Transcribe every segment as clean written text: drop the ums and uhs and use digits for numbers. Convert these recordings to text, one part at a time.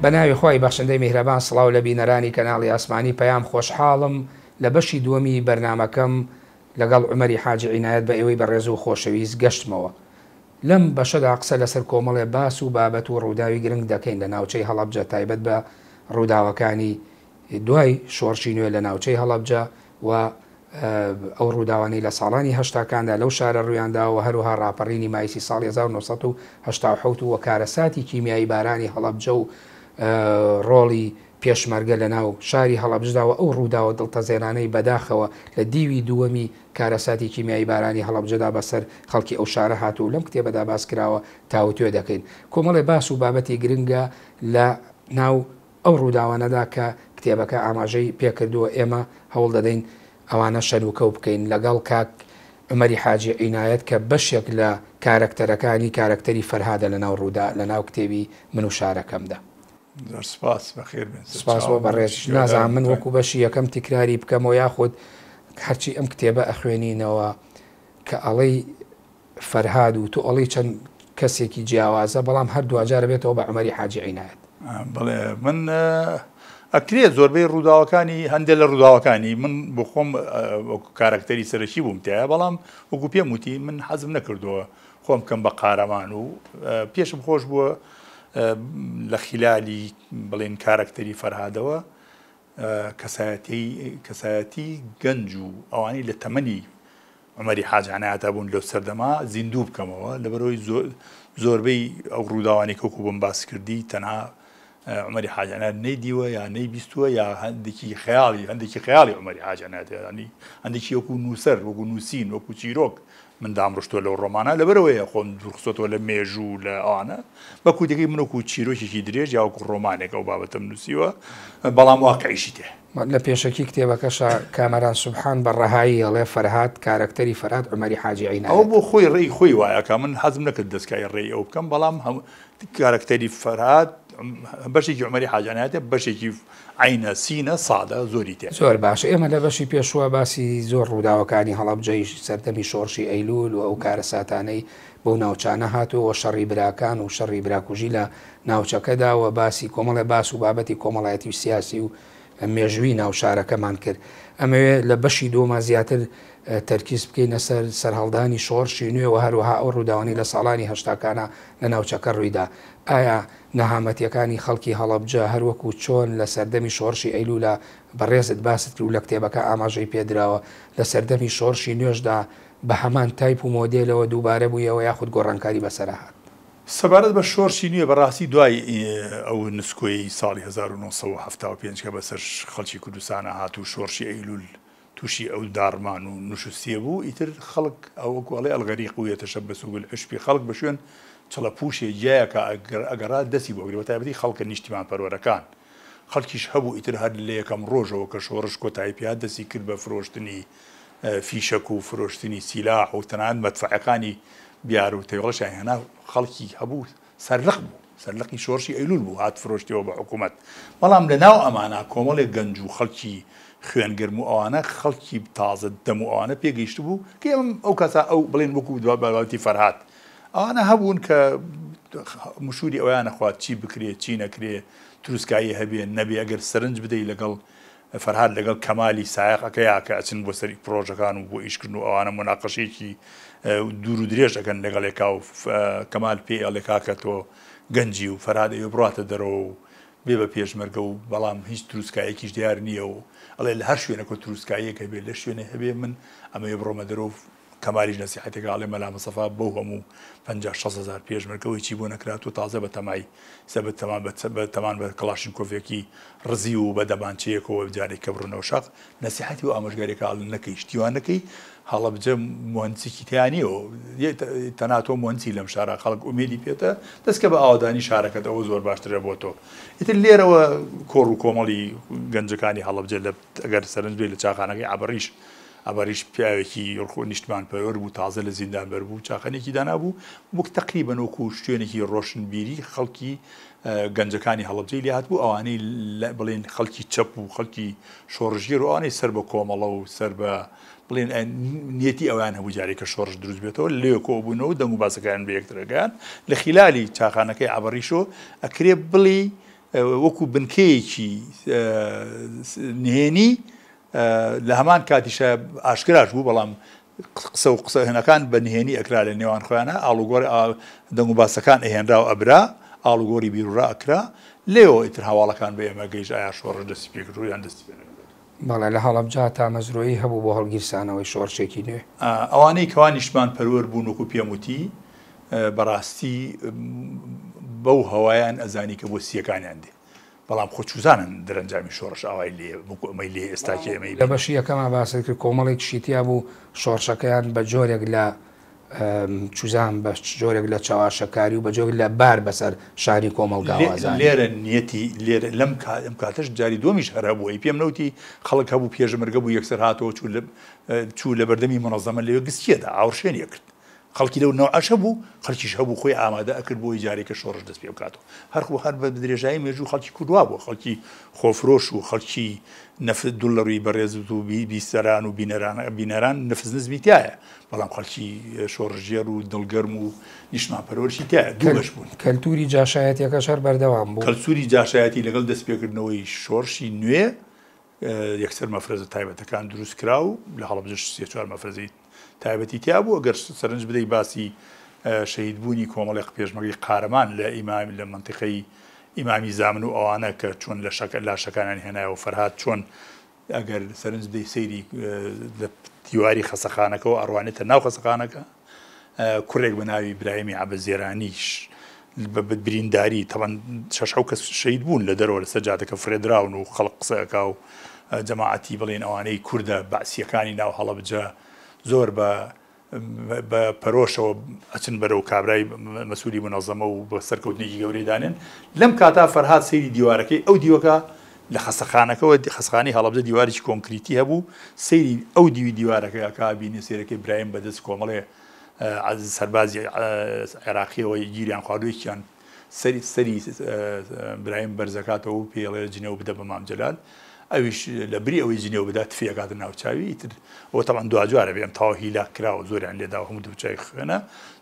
بە ناوی خوای بەخشندەی میهرەبان سڵاو لە بینەرانی کەناڵی ئاسمانی پەیام خۆشحاڵم لە بەشی دووەمی بەرنامەکەم لەگەڵ عومەری حاجی عینایەت بە ئێوەی بەڕێز و خۆشەویست گەشتمەوە لەم بەشەدا قسە لەسەر کۆمەڵێ باس و بابەت و ڕووداوی گرنگ دەکەین لە ناوچەی هەڵەبجە تایبەت بە ڕووداوەکانی دوای شۆڕشی نوێ لە ناوچەی هەڵەبجە و ئەو ڕووداوانەی لە ساڵانی هەشتاکاندا لەو شارە ڕوویانداوە و هەروەها ڕاپەڕینی مایسی ساڵی 1987 و کارەساتی کیمیایی بارانی هەڵەبجە و ڕۆڵی پێشمەرگە لە ناو شاری هەڵەبجدا و ئەو ڕووداوە دڵتەزێنانەی بەداخەوە لە دیوی دووەمی کارەساتی کیمیایی بارانی هەڵەبجەدا بەسەر خەڵکی ئەو شارە هات و لەم کتێبەدا باس کراوە تاوتوێ دەکەین. کۆمەڵێ باس و بابەتی گرنگە لە ناو ئەو ڕووداوانەدا کە کتێبەکە ئاماژەی پێکردووە ئێمە هەوڵ دەدەین ئەوانە شەنوکەو بکەین لەگەڵ کاک عومەری حاجی عینایەت کە بەشێک لە کارەکتەرەکانی کارەکتەری فەرهادە لە ناو ڕوودا لە ناو کتێبی من و شارەکەمدا. زۆر سپاس بەخێر بێن. سپاس بۆ سەرچاوم بەڕێز. نازانم هیوادارم من بتوانین. وەکو بەشی یەکەم تکراری بکەمەوە یاخود هەرچی ئەم کتێبە ئەخوێنینەوە کە ئەڵێی فەرهاد و تۆ ئەڵێی چەند کەسێکی جیاوازە بەڵام هەر دواجار ئەبێتەوە بە عومەری حاجی عینایەت. بەڵێ من ئەکرێ زۆربەی ڕووداوەکانی هەندێک لە ڕووداوەکانی من بۆ خۆم وەکو کارەکتەری سەرەکی بووم تایە بەڵام وەکو پێم وتی من حەزم نەکردووە خۆم بکەم بە قارەمان و پێشم خۆش بووە لە خیلالی بڵێن کارەکتەری فەرهادەوە کەسایەتی کەسایەتی گەنج و ئەوانەی لە تەمەنی عومەری حاج عەنایەتا بوون لەو سەردەما زیندوو بکەمەوە لەبەرئەوەی زۆربەی ئەو ڕووداوانەی کە وەکو بۆم باس کردی تەنها عومەری حاج عەنایەت نەیدیوە یا نەیبیستووە یا هەندێکی خەیاڵی هەندێکی خەیاڵی عومەری حاج عەنایەت یانی هەندێکی وەکو نووسەر وەکو نووسین وەکو چیرۆک من دامڕشتووە لەو ڕۆمانە لەبەرئەوەیە خۆم دوورخستۆتەوە لە مێژوو و لە ئەوانە بە کوردیەکەی من وەکو چیرۆکێکی درێژ یا وەکو ڕۆمانێک ئەو بابەتەم نووسیوە بەڵام واقعیشی تێ. لە پێشەکی کتێبەکەشا کامەران سوبحان بە ڕەهایی ئەڵێ فەرهاد کارەکتەری فەرهاد عومەری حاجی ئەوە عینایەتە. بۆ خۆی ڕێی خۆی وایە کە من حەزم نەکرد دەستکاری ڕێی ئەو بکەم بەڵام کارەکتەری فەرهاد بەشێکی عومەری حاجی عینایەتە بەشێکی عەینە سینە سادە زۆری تێ. زۆر باشە ئێمە لە بەشی پێشووە باسی زۆر ڕووداوەکانی هەڵەبجەی سەردەمی شۆڕشی ئەیلوول و ئەو کارەساتانەی بەو ناوچانە هاتووە و شەڕی براکان و شەڕی براکوژی لە ناوچەکەدا و باسی کۆمەڵێ باس و بابەتی کۆمەڵایەتی و سیاسی و مێژووی ناو شارەکەمان کرد. ئەمەوێ لە بەشی دووەما زیاتر تەرکیز بکەینە سەر سەرهەڵدانی شۆڕشی نوێ و هەروەها ئەو ڕووداوانەی لە ساڵانی هەشتاکانا لە ناوچەکە ڕوویدا. ئایا نەهامەتیەکانی خەڵکی هەڵەبجە هەروەکو چۆن لە سەردەمی شۆڕشی ئەیلولا بەڕێزت باست کرد و لە کتێبەکە ئاماژەی پێدراوە لە سەردەمی شۆڕشی نوێشدا بە هەمان تایپ و مۆدێلەوە دووبارە بوویەوە یاخود گۆڕانکاری بەسەرا هات؟ سەبارەت بە شۆرشی نوێ بەڕاستی دوای ئەو نسکۆیەی ساڵی 1975 کە بەسەر خەڵکی کوردستانا هات و شۆڕشی ئەیلول تووشی ئەو داڕمان و نوشوستیە بوو ئیتر خەڵک ئەو وەکو ئەڵێ الغریق یتشبث بالعشب خەڵک بە شوێن چڵە پووشێ گیایەکا ئەگەڕا دەستی بۆ بگرێ بەتایبەتی خەڵکە نیشتیمان پەروەرەکان خەڵکیش هەبوو ئیتر هەر لە یەکەم ڕۆژەوە کە شۆڕش کۆتایی پێ هات دەستی کرد بە فرۆشتنی فیشەک و فرۆشتنی سیلاح و تەنانەت مەدفەعەکانی بیار و تەوێڵەشیان هێنا خەڵکی هەبوو سەرلق بوو سەرلقی شۆڕشی ئەیلول بوو هات فرۆشتیەوە بە حکوومەت بەڵام لە ناو ئەمانە کۆمەڵێک گەنج و خەڵکی خوێن گەرم و ئەوانە خەڵکی تازە دەم و ئەوانە پێگەیشتبوو کە ئێمە ئەو کەسە ئەو بڵێن وەکو بابەتی فەرهاد ئەوانە هەبوون کە مشوری ئەویان نەخوات چی بکرێ چی نەکرێ تروسکایی هەبێ نەبێ ئەگەر سەرنج بدەی لەگەڵ فەرهاد لەگەڵ کەمالی سایەق ئەکەیا کە ئەچن بۆ سەر پڕۆژەکان و بۆ ئیشکردن و ئەوانە موناقەشەیەکی دوور و درێژ ئەکەن لەگەڵ یەکا و کەمال پێی ئەڵێ کاکە تۆ گەنجی و فەرهاد ئەوێ بڕاتە دەرەوە و بێ بە پێشمەرگە و بەڵام هیچ تروسکایەکیش دیار نییە و ئەڵێ لە هەر شوێنەکە تروسکاییەک هەبێ لە شوێنێ هەبێ من ئەمەوێ بڕۆمە دەرەوە و کەمالیش نەسیحەتێکا ئەڵێ مەلا مستەفا بەو هەموو 50 60 هەزار پێشمەرگەوە هیچی بۆ نەکرا تۆ تازە بە تەمای سە بە تەمان بە تەمان بە کڵاشینکۆفێکی ڕزیو و بە دەمانچەیەکەوە جارێک کە بڕنەوە شاخ نەسیحەتی و ئامۆژگاریەکە ئەڵێ نەکەی شتی وا نەکەی هەڵەبجە موهەندسێکی تیا نییە و تەنها تۆ موهەندسی لەم شارە خەڵک ئومێدی پێتە دەستکە بە ئاوەدانی شارەکەت ئەوە زۆر باشترە بۆ تۆ ئیتر لێرەوە کۆڕ و کۆمەڵی گەنجەکانی هەڵەبجە لە ئەگەر سەرنج بێ لە چاخانەکەی عەبەڕیش عەبەڕیش پیاوێکی نیشتمانپەروەر بوو تازە لە زیندان بەربوو چاخانێکی دانابوو وەک تەقریبەن وەکو شوێنێکی ڕۆشنبیری خەڵکی گەنجەکانی هەڵەبجەی لێ هاتبوو ئەوانەی بڵێن خەڵکی چەپ و خەڵکی شۆڕشگێر و ئەوانەی سەر بە کۆمەڵە و سەر بە بڵێن نیەتی ئەویان هەبوو جارێک کە شۆڕش دروست بێتەوە لێ کۆبوونەوە و دەنگ و باسەکان بە یەکترەکان لە خیلالی چاخانەکەی عەبەڕیشۆ ئەکرێ بڵێی وەکو بنکەیەکی نهێنی لە هەمان کاتیشا ئاشکراش بوو، بەڵام قسە و قسەهێنەکان بە نهێنی ئەکرا لە نێوان خۆیانا، ئاڵوگۆڕی دەنگوباسەکان ئەهێنرا و ئەبرا، ئاڵوگۆڕی بیروڕا ئەکرا، لێوە ئیتر هەواڵەکان بە ئێمە گەیشت ئایا شۆڕش دەستی پێکردووە یان دەستی پێ نەکردووە. بەڵێ، لە هەڵەبجە تامەزرۆیی هەبوو بۆ هەڵگیرسانەوەی شۆڕشێکی نوێ. ئەوانەی کەوا نیشتمانپەروەر بوون وەکو پێم وتی بەڕاستی بەو هەوایان ئەزانی کە بۆ سییەکانیان دێ، بەڵام خۆ چوزانن دەرەنجامی شۆڕش ئاوای لێ وەکو ئەمەی لێ ئێستا کێ ئەمەی لە بەشی یەکەما باست کرد کۆمەڵێک شتی تیا بوو شۆڕشەکەیان بە جۆرێک لە چوزان بە جۆرێک لە چەواشەکاری و بە جۆرێک لە بار بەسەر شانی کۆمەڵگاوە زانی. لێرە نیەتی لێرە لەم ئەم کاتەش جاری دووەمیش هەر هەبوو ئەی پێم نەوتی خەڵک هەبوو پێشمەرگە بوو یەکسەر هاتەوە چوو لە چوو لە بەردەمی مونەزەمە لەوێ گسکیەدا ئاوڕشێنی ئەکرد خەڵکی لەو نەوعەش هەبوو، خەڵکیش هەبوو خۆی ئامادە ئەکرد بۆی جارێ کە شۆڕش دەست پێ بکاتەوە. هەر خۆ هەر بە درێژایی مێژوو خەڵکی کورد وا بووە، خەڵکی خۆفرۆش و خەڵکی نەفس دوڵ لە ڕووی بەڕێزت و بیسەران و بینەران بینەران نەفس نزمی تیایە، بەڵام خەڵکی شۆڕشگێڕ و دڵگەرم و نیشتمانپەروەرشی تیایە، دوو بەش بوون. کەلتووری جاشایەتیەکەش هەر بەردەوام بوو. کەلتووری جاشایەتی لەگەڵ دەستپێکردنەوەی شۆڕشی نوێ یەکسەر مەفرەزە تایبەتەکان دروست کرا و لە هەڵەبجەش سێ چوار مەفرەزەی تایبەتی تیا بوو. ئەگەر سەرنج بدەی باسی شەهیدبوونی کۆمەڵێک پێشمەرگەی قارەمان لە ئیمام لە مەنتیقەی ئیمامی زامن و ئەوانە کە چۆن لە شەکە لاشەکانیان هێنایەوە فەرهاد چۆن ئەگەر سەرنج بدەی سەیری لە دیواری خەسەخانەکەەوە ئەڕوانێتە ناو خەسەخانەکە کوڕێک بە ناوی برایمی عەبەزێرانیش بە برینداری تەبعەن شەش حەو کەس شەهید بوون لە دەرەوە لەسەر جادەکە فرێدراون و خەڵک قسە ئەکا و جەماعەتی بڵێن ئەوانەی کوردە بەعسییەکانی ناو هەڵەبجە زۆر بە بە پەرۆشەوە ئەچن بەرەو کابرای مەسوولی مونەزەمە و بە سەرکەوتنێکی گەورەی دانێن لەم کاتا فەرهاد سەیری دیوارەکەی ئەو دیوەکە لە خەسەخانەکەوە خەسخانەی هەڵەبجە دیوارێکی کۆنکریتی هەبوو سەیری ئەو دیوی دیوارەکە ئەکا بینێ سەیرەکەی برایم بەدەست کۆمەڵێ سەربازی عێراقیەوە گیریان خواردو یەکیان سەری سەری برایم بەرزەکاتەوە و پێی ئەڵێ جنێو بدە بە مام جەلال ئەویش لە بری ئەوەی جنێو بدا تفی ئەکاتە ناو چاوی ئیتر ئەوە تەبعەن دواجارە بێ ئەم تەواو هیلاک کراوە زۆریان لێداوە هەموو دەموچاوی خوێنە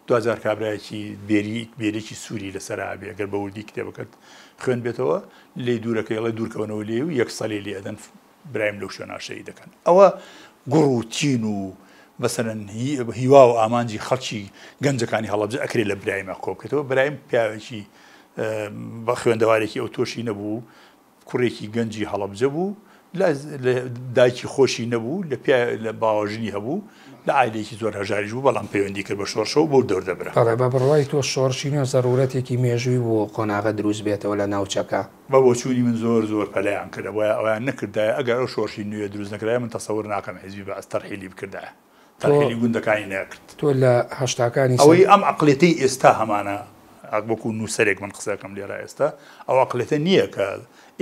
دواجار کابرایەکی بێری بێرێکی سووری لەسەر ئابێ گەر بە وردی کتێبەکەت خوێن بێتەوە لێی دوورەکەی ئەڵێ دوورکەونەوە لێی و یەک سەلەی لێ ئەدەن برایم لەو شوێنە شەهید دەکەن. ئەوە گوڕ و تین و مەسەلەن هیوا و ئامانجی خەڵکی گەنجەکانی هەڵەبجە ئەکرێ لە برایمە کۆ بکرێتەوە. برایم پیاوێکی بە خوێندەوارێکی ئەو تۆشی نەبوو، کوڕێکی گەنجی هەڵەبجە بوو، لە دایکی خۆشی نەبوو، لە پیا لە باوەژنی هەبوو، لە عایلەیەکی زۆر هەژاریش بوو، بەڵام پەیوەندی کرد بە شۆڕشەوە بەو دەور دەبرا. بەڵێ، بە بڕوای تۆ شۆڕشی نوێ زەروورەتێکی مێژووی بوو قۆناغە دروست بێتەوە لە ناوچەکە؟ بە بۆچوونی من زۆر زۆر پەلەیان کرد ئەبوایە ئەویان نەکردایە ئەگەر ئەو شۆرشی نوێیە دروست نەکرایە من تەسەور ناکەم حیزبی بەعس تەرحیلی بکردایە تەرحیلی گوندەکانی نەکرد. تۆ لە هەشتاکانی سەد. ئەوەی ئەم عەقڵیەتەی ئێستا هەمانە وەکو نووسەرێک من قسە ئەکەم لێرە ئێستا ئەو عەقڵیەتە نییە کە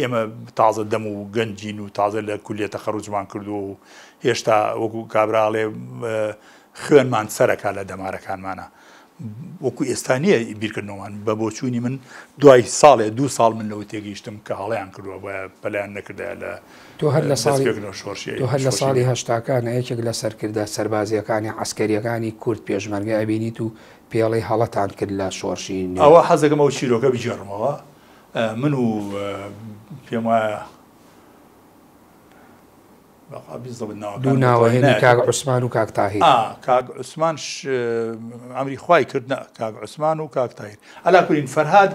ئێمە تازە دەم و گەنجین و تازە لە کولیە تەخەروجمان کردووە و هێشتا وەکو کابرا ئەڵێ خوێنمان سەرەکا لە دەمارەکانمانە وەکو ئێستا نییە بیرکردنەوەمان بە بۆچوونی من دوای ساڵێ دوو ساڵ من لەوە تێگەیشتم کە هەڵەیان کردووە بۆیە پەلیان نەکردایە لە تۆ هەر لە ساڵی تۆ هەر لە ساڵی هەشتاکانە یەکێک لە سەرکردە سەربازییەکانی عەسکەرییەکانی کورد پێشمەرگە ئەبینیت و پێڵی هەڵەتان کرد لە شۆڕشی نوێ. ئەوە حەزەکەم ئەو چیرۆکە بگێڕمەوە من و پێم وایە دوو ناوەهێنی کاک عوسمان و کاک تاهیر. ئا کاک عوسمان ئەمری خوای کرد نا کاک عوسمان و کاک تاهیر عەلا کولین فەرهاد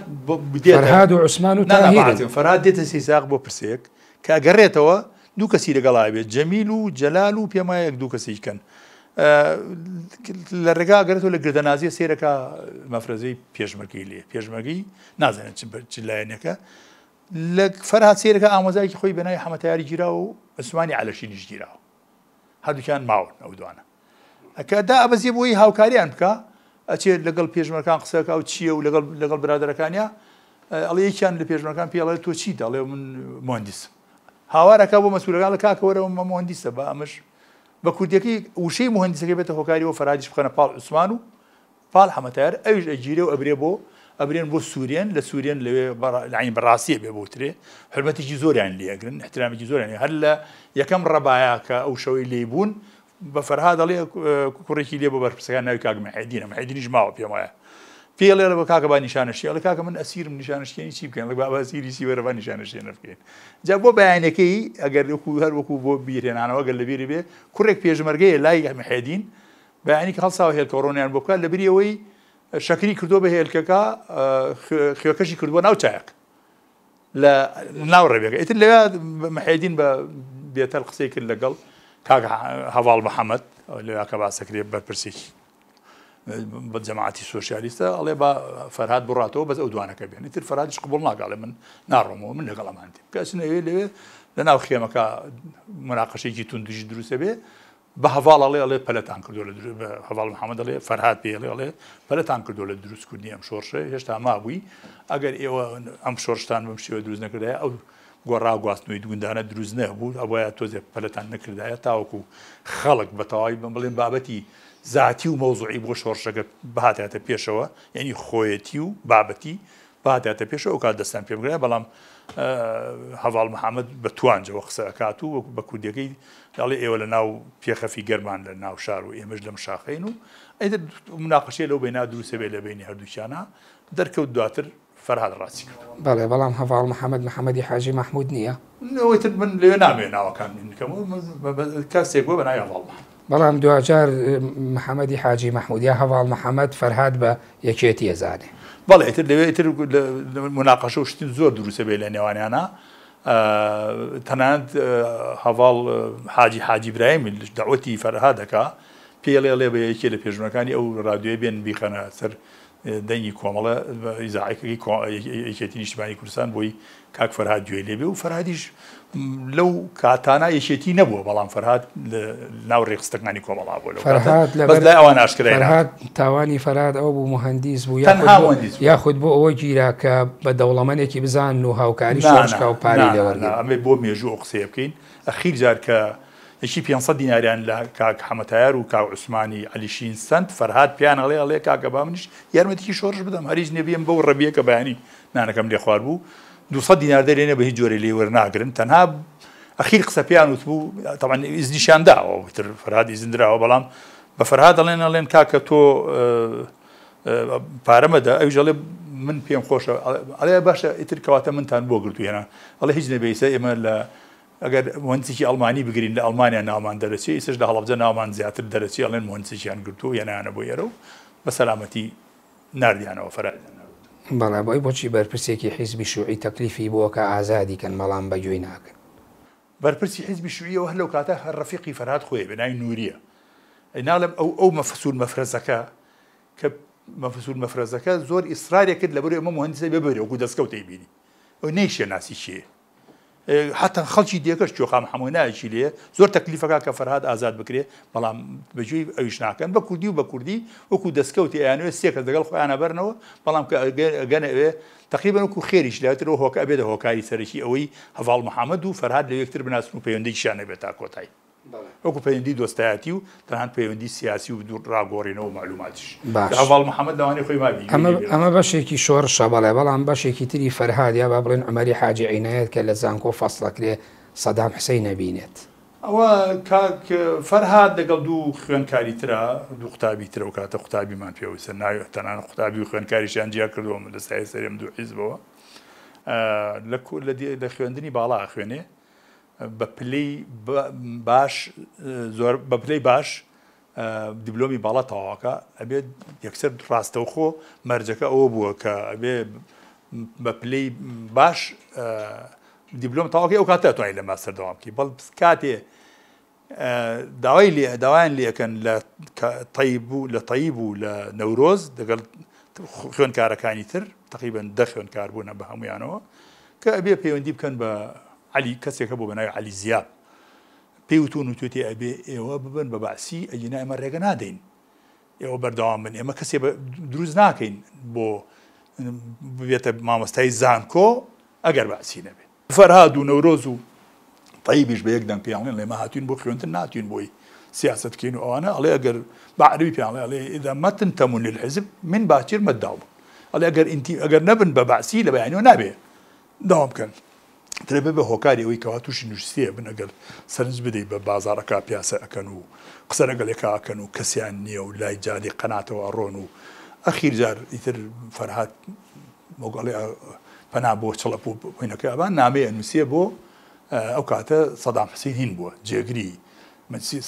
فەرهاد و عوسمان و تاهیرن. فەرهاد دێتە سیساق بۆ پرسێک کە ئەگەڕێتەوە دوو کەسی لەگەڵا بێت جەمیل و جەلال و پێم وایە یەک دوو کەسی کەن لە ڕێگا ئەگەرێتەوە لە گردەنازیە سێرەکە مەفرەزەی پێشمەرگەی لێ پێشمەرگەی نازانێت چ لایەنێکە لە فەرهاد سەیرەکە ئامۆزایەکی خۆی بەناوی حەمە تەیاری گیراوە و عوسمانی عەلەشینیش گیراوە هەردووکیان ماون ئەو دوانە کە دا ئەبەزێ بۆی هاوکاریان بکە ئەچێت لەگەڵ پێشمەرکان قسەکە و چییە و لەگەڵ لەگەڵ برادەرەکانیا ئەڵێ یەکیان لە پێشمەرکان پێی ئەڵێ تۆ چیت ئەڵێ من مهندسم هاوارەکە بۆ مەسوولەکان لە کاکە وەرەوە مە مهندسە بە ئەمەش بە کوردیەکەی وشەی مهندسەکەی بێتە هۆکاری بۆ فەرهادیش بخەنە پاڵ عوسمان و پاڵ حەمە تایەر ئەویش ئەگیرێ و ئەبرێ بۆ ئەبرێن بۆ سوورێن لە سوورێن لەوێ یەعنی بەڕاستی ئەبێ بوترێ حورمەتێکی زۆریان لێ ئەگرن ئیحترامێکی زۆریان لێ هەر لە یەکەم ڕەبایە کە ئەو شەوەی لێی بوون بە فەرهاد ئەڵێ کوڕێکی لێ بۆ بەرپرسەکان ناوی کاک محێدینە محێدینیش ماوە پێم وایە. پێی ئەڵێ ئەڵێ کاکە با نیشانە شکێن، ئەڵێ کاکە من ئەسیرم نیشانە شکێنی چی بکەین، ئەڵێ بابە ئەسیری چی وەرە با نیشانە شکێنە بکەین. جا بۆ بەیانەکەی ئەگەر وەکو هەر وەکو بۆ بیرهێنانەوە گەر لەبیری بێ کوڕێک پێشمەرگەیە لای محێدین بەیانی کە هەڵساوە هێلکەڕۆنیان بۆ بکات لەبری ئەوەی شەکری کردووە بە هێلکەکە خوێکەشی کردووە ناو چایەک لە ناو ڕێبێکە ئیتر لەوێ محێدین بە بێتەل قسەی کرد لەگەڵ کاک هەڤاڵ محەممەد لەوێ کە باسەکرێ بەرپرسێکی بە جەماعەتی سۆسیالیستە ئەڵێ با فەرهاد بڕاتەوە بەس ئەو دوانەکە بێن ئیتر فەرهادیش قبوڵ ناکا ئەڵێ من ناڕۆمەوە من لەگەڵ ئەمان دێم کە ئەچنە ئەوێ لەوێ لە ناو خێمەکە مناقەشێکی توندیش دروستە بێ بە هەڤاڵ ئەڵێ ئەڵێ پەلەتان کردو لە بە هەڤاڵ محەممەد ئەڵێ فەرهاد پێ ئەڵێ ئەڵێ پەلەتان کردو لە دروستکردنی ئەم شۆڕشە هێشتا مابووی ئەگەر ئێوە ئەم شۆڕشتان بەم شێوە دروست نەکردایە ئەو گۆڕا گواستنەوەی گوندانە دروست نەبوو ئەبوایە تۆزێ پەلەتان نەکردایە تاوەکو خەڵک بە تەواوی بم بڵێن بابەتی زاتی و مەوزوعی بۆ شۆڕشەکە بهاتایەتە پێشەوە یعنی خۆیەتی و بابەتی بهاتایەتە پێشەوە ئەو کات دەستان پێ بگرایە بەڵام هەڤاڵ محەممەد بە توانجەوە قسە ئەکات و بە کوردیەکەی دەڵێ ئێوە لە ناو پێخەفی گەرمان لە ناو شار و ئێمەش لەم شاخەین و ئەیتر مناقەشەی لەو بەینا دروستە بێ لە بەینی هەردووکیانا دەرکەوت دواتر فەرهاد ڕاستی کردووە. بەڵێ بەڵام هەڤاڵ محەمەد محەمەدی حاجی مەحمود نییە؟ ئەوەی تر من لەوێ نامەوێ ناوەکان بکەم کەسێک بووە بە ناوی هەڤاڵ محەمەد. بەڵام دواجار محەمەدی حاجی مەحمود یا هەڤاڵ محەمەد فەرهاد بە یەکێتی ئەزانێ. بەڵێ ئیتر لەوێ ئیتر موناقەشە و شتی زۆر دروست ئەبێ لە نێوانیانا تەنانەت هەڤاڵ حاجی حاجی برایم دەعوەتی فەرهاد ئەکا پێی ئەڵێ ئەڵێ بە یەکێ لە پێشمەرگەکانی ئەو ڕادیۆیە بێن بیخەنە سەر دەنگی کۆمەڵە ئیزاعەکەی یەکێتی نیشتمانی کوردستان بۆی کاک فەرهاد گوێی لێبێ و فەرهادیش لەو کاتانە یەکێتی نەبووە بەڵام فەرهاد ناو ڕێکخستەکانی کۆمەڵا بووە لەو فەرهاد بەس لای ئەوان ئاشکرای فەرهاد تاوانی فەرهاد ئەوە بوو موهەندیس بوو تەنها موهەندیس بوو یاخود بۆ ئەوە گیرا کە بە دەوڵەمەنێکی بزانن و هاوکاری شۆڕش کا و پارەی لێ وەرگرن. ئەمە بۆ مێژوو ئەو قسەیە بکەین ئەخیر جار کە یەکی 500 دیناریان لە کاک حەمە تایار و کاک عوسمانی عەلی شین سەند، فەرهاد پێیان ئەڵێ ئەڵێ کاکە با منیش یارمەتیکی شۆڕش بدەم هەر هیچ نیە بێم بەو ڕەبیە کە بەیانی نانەکەم لێ خواربوو 200 دینار دەرێنێ بە هیچ جۆرێ لێی وەرناگرن تەنها ئەخیر قسە پێیان وتبوو تەبعەن ئیزنیشیان داوە تر فەرهاد ئیزن دراوە بەڵام بە فەرهاد ئەڵێن ئەڵێن کاکە تۆ پارە مەدە ئەویش ئەڵێ من پێم خۆشە ئەڵێ باشە ئیتر کەواتە منتان بۆ گرتو هێنا ئەڵێ هیچ نەبێ ئیسە ئێمە لە ئەگەر موهەندسێکی ئەڵمانی بگرین لە ئەڵمانیا ناومان دەرەچێ ئیسەش لە هەڵەبجە ناومان زیاتر دەرەچێ ئەڵێن موهەندسێکیان گرتووە و هێنایانە بۆ ئێرە و بە سەلامەتی ناردیانەوە فەرهادیان ناردووەتەوە. بەڵێ بۆی بۆچی بەرپرسێکی حیزبی شوعی تەکلیفی بۆ کە ئازادی کەن بەڵام بە گوێی ناکەن. بەرپرسی حیزبی شوعیەوە هەر لەو کاتە هەر ڕەفیقی فەرهاد خۆیە بێ ناوی نوریە ئەی ناڵێم ئەو ئەو مەفسول مەفرەزەکە کە مەفسول مەفرەزەکە زۆر ئیسرارێ کرد لەبەرئ ئەمە موهەندیسە بێ بەرێ وەکو دەسکەوت ئەیبینی ئەو نەیشێ ناسی کێیە حەتا خەڵکی دێکەش کوێخا محەمۆ ناوێکی لێیە زۆر تەکلیفەکە کە فەرهاد ئازاد بکرێ بەڵام بەگوێی ئەویش ناکەن بە کوردی و بە کوردی وەکو دەستکەوتی ئەیانەوێت سێ کەس لەگەڵ خۆیانە بەرنەوە بەڵام کە ئەگەنە ئەوێ تقریبا وەکو خێریش لاترەوە هۆکە ئەبێتە هۆکاری سەرەکی ئەوەی هەڤاڵ محەمەد و فەرهاد لە یەکتر بناسن و پەیوەندیشیان نەبێت تا کۆتایی. وەکو پەیوەندی دۆستایەتی و تەنانەت پەیوەندی سیاسی و دوور ڕاگۆڕینەوە و مەعلوماتیش. باش. هەڤاڵ محەمەد لەوانەیە خۆی مابی ئەمە ئەمە بەشێکی شۆڕشە بەڵێ بەڵام بەشێکی تری فەرهاد یا با بڵێن عومەری حاجی عینایەت کە لە زانکۆ فەسڵەکرێ سەدام حسین ئەبینێت. ئەوە کاک فەرهاد لەگەڵ دوو خوێندکاری ترا دوو قوتابی تر ئەو کاتە قوتابیمان پێ وتە ناوی تەنانەت قوتابی و خوێندکاریشیان جیا کردووە لە سایەی سەری ئەم دوو حیزبەوە لە لە خوێندنی باڵا ئەخوێنێ بە پلەی باش زۆر بە پلەی باش دیبلۆمی باڵا تەواوەکە ئەبێت یەکسەر ڕاستەوخۆ مەرجەکە ئەوە بووە کە ئەبێ بە پلەی باش دیبلۆم تەواوکەی ئەو کاتە توانین لە ماستەر دەوام بکەی بەڵ کاتێ داوای لێ داوایان لێکەن لە تەیب و لە تەیب و لە نەورۆز دەگەڵ خوێندکارەکانی تر تقریبا دە خوێندکار بوونە بە هەمویانەوە کە ئەبێ پەیوەندی بکەن بە عەلی کەسێک هەبوو بە ناوی عەلی زیاب پێی وتون وتوێتی ئەبێ ئێوە ببن بە بەعسی ئەگینا ئێمە ڕێگە نادەین ئێوە بەردەوام بن ئێمە کەسێ دروست ناکەین بۆ ببێتە مامۆستای زانکۆ ئەگەر بەعسی نەبێ. فەرهاد و نەورۆز و تەیبیش بە یەک دەنگ پێیان ئەڵێن ئێمە هاتوین بۆ خوێندن ناتوین بۆی سیاسەت بکەین و ئەوانە ئەڵێ ئەگەر بە عەرەبی پێیان ئەڵێ ئەڵێ اذا ما تنتمون للحزب من باکر ما تداومون ئەڵێ ئەگەر ئینتی ئەگەر نەبن بە بەعسی لە بەیانیەوە نابێ داوام بکەن ترە بێ هۆکاری ئەوەی کەوا تووشی نوشستیە بن ئەگەر سەرنج بدەی بە بازاڕەکە پیاسە ئەکەن و قسە لەگەڵ یەکا ئەکەن و کەسیان نییە و لای جادەی قەناتەوە ئەڕۆن و ئەخیر جار ئیتر فەرهاد وەک ئەڵێ پەنا بۆ چڵەپ و هینەکە ئەبا نامەی ئەنووسێ بۆ ئەو کاتە سەدام حسین هین بووە جێگری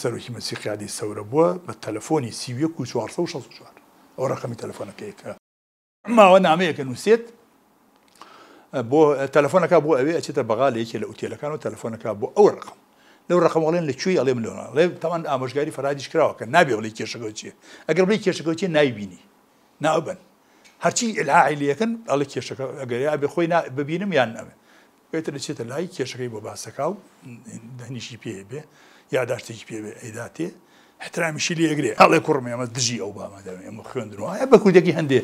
سەرۆکی مەجلسی قیادەی سەورە بووە بە تەلەفۆنی 31 و 464 ئەو ڕقمی تەلەفۆنەکەی کە ماوە نامەیەکە نووسێت بۆ تەلەفۆنەکە بۆ ئەوێ ئەچێتە بەغا لە یەکێ لە ئوتێلەکان و تەلەفۆنەکە بۆ ئەو ڕقم لەو ڕقم ئەڵێن لە کوێی ئەڵێ من لەوە تەمان ئامۆژگاری فەرهادیش کراوە کە نابێ بڵێ کێشەکە چییە ئەگەر بڵێ کێشەکە چییە نایبینی ناوبن هەرچی ئیلحاحی لەکەن ئەڵێ کێشەکە ئەگەر یا بێ خۆی ببینم یان نەبێ پێتر دەچێتە لای کێشەکەی بۆ باسەکا و دەنیشی پێ بێ یاداشتێکی پێ بێ ئەیداتێ احترامیشی لێ ئەگرێ ئەڵێ کوڕم ئێمە دژی ئەو بامە دەبین ئێمە خوێندنەوە ئایا بە کوردێکی هەندێ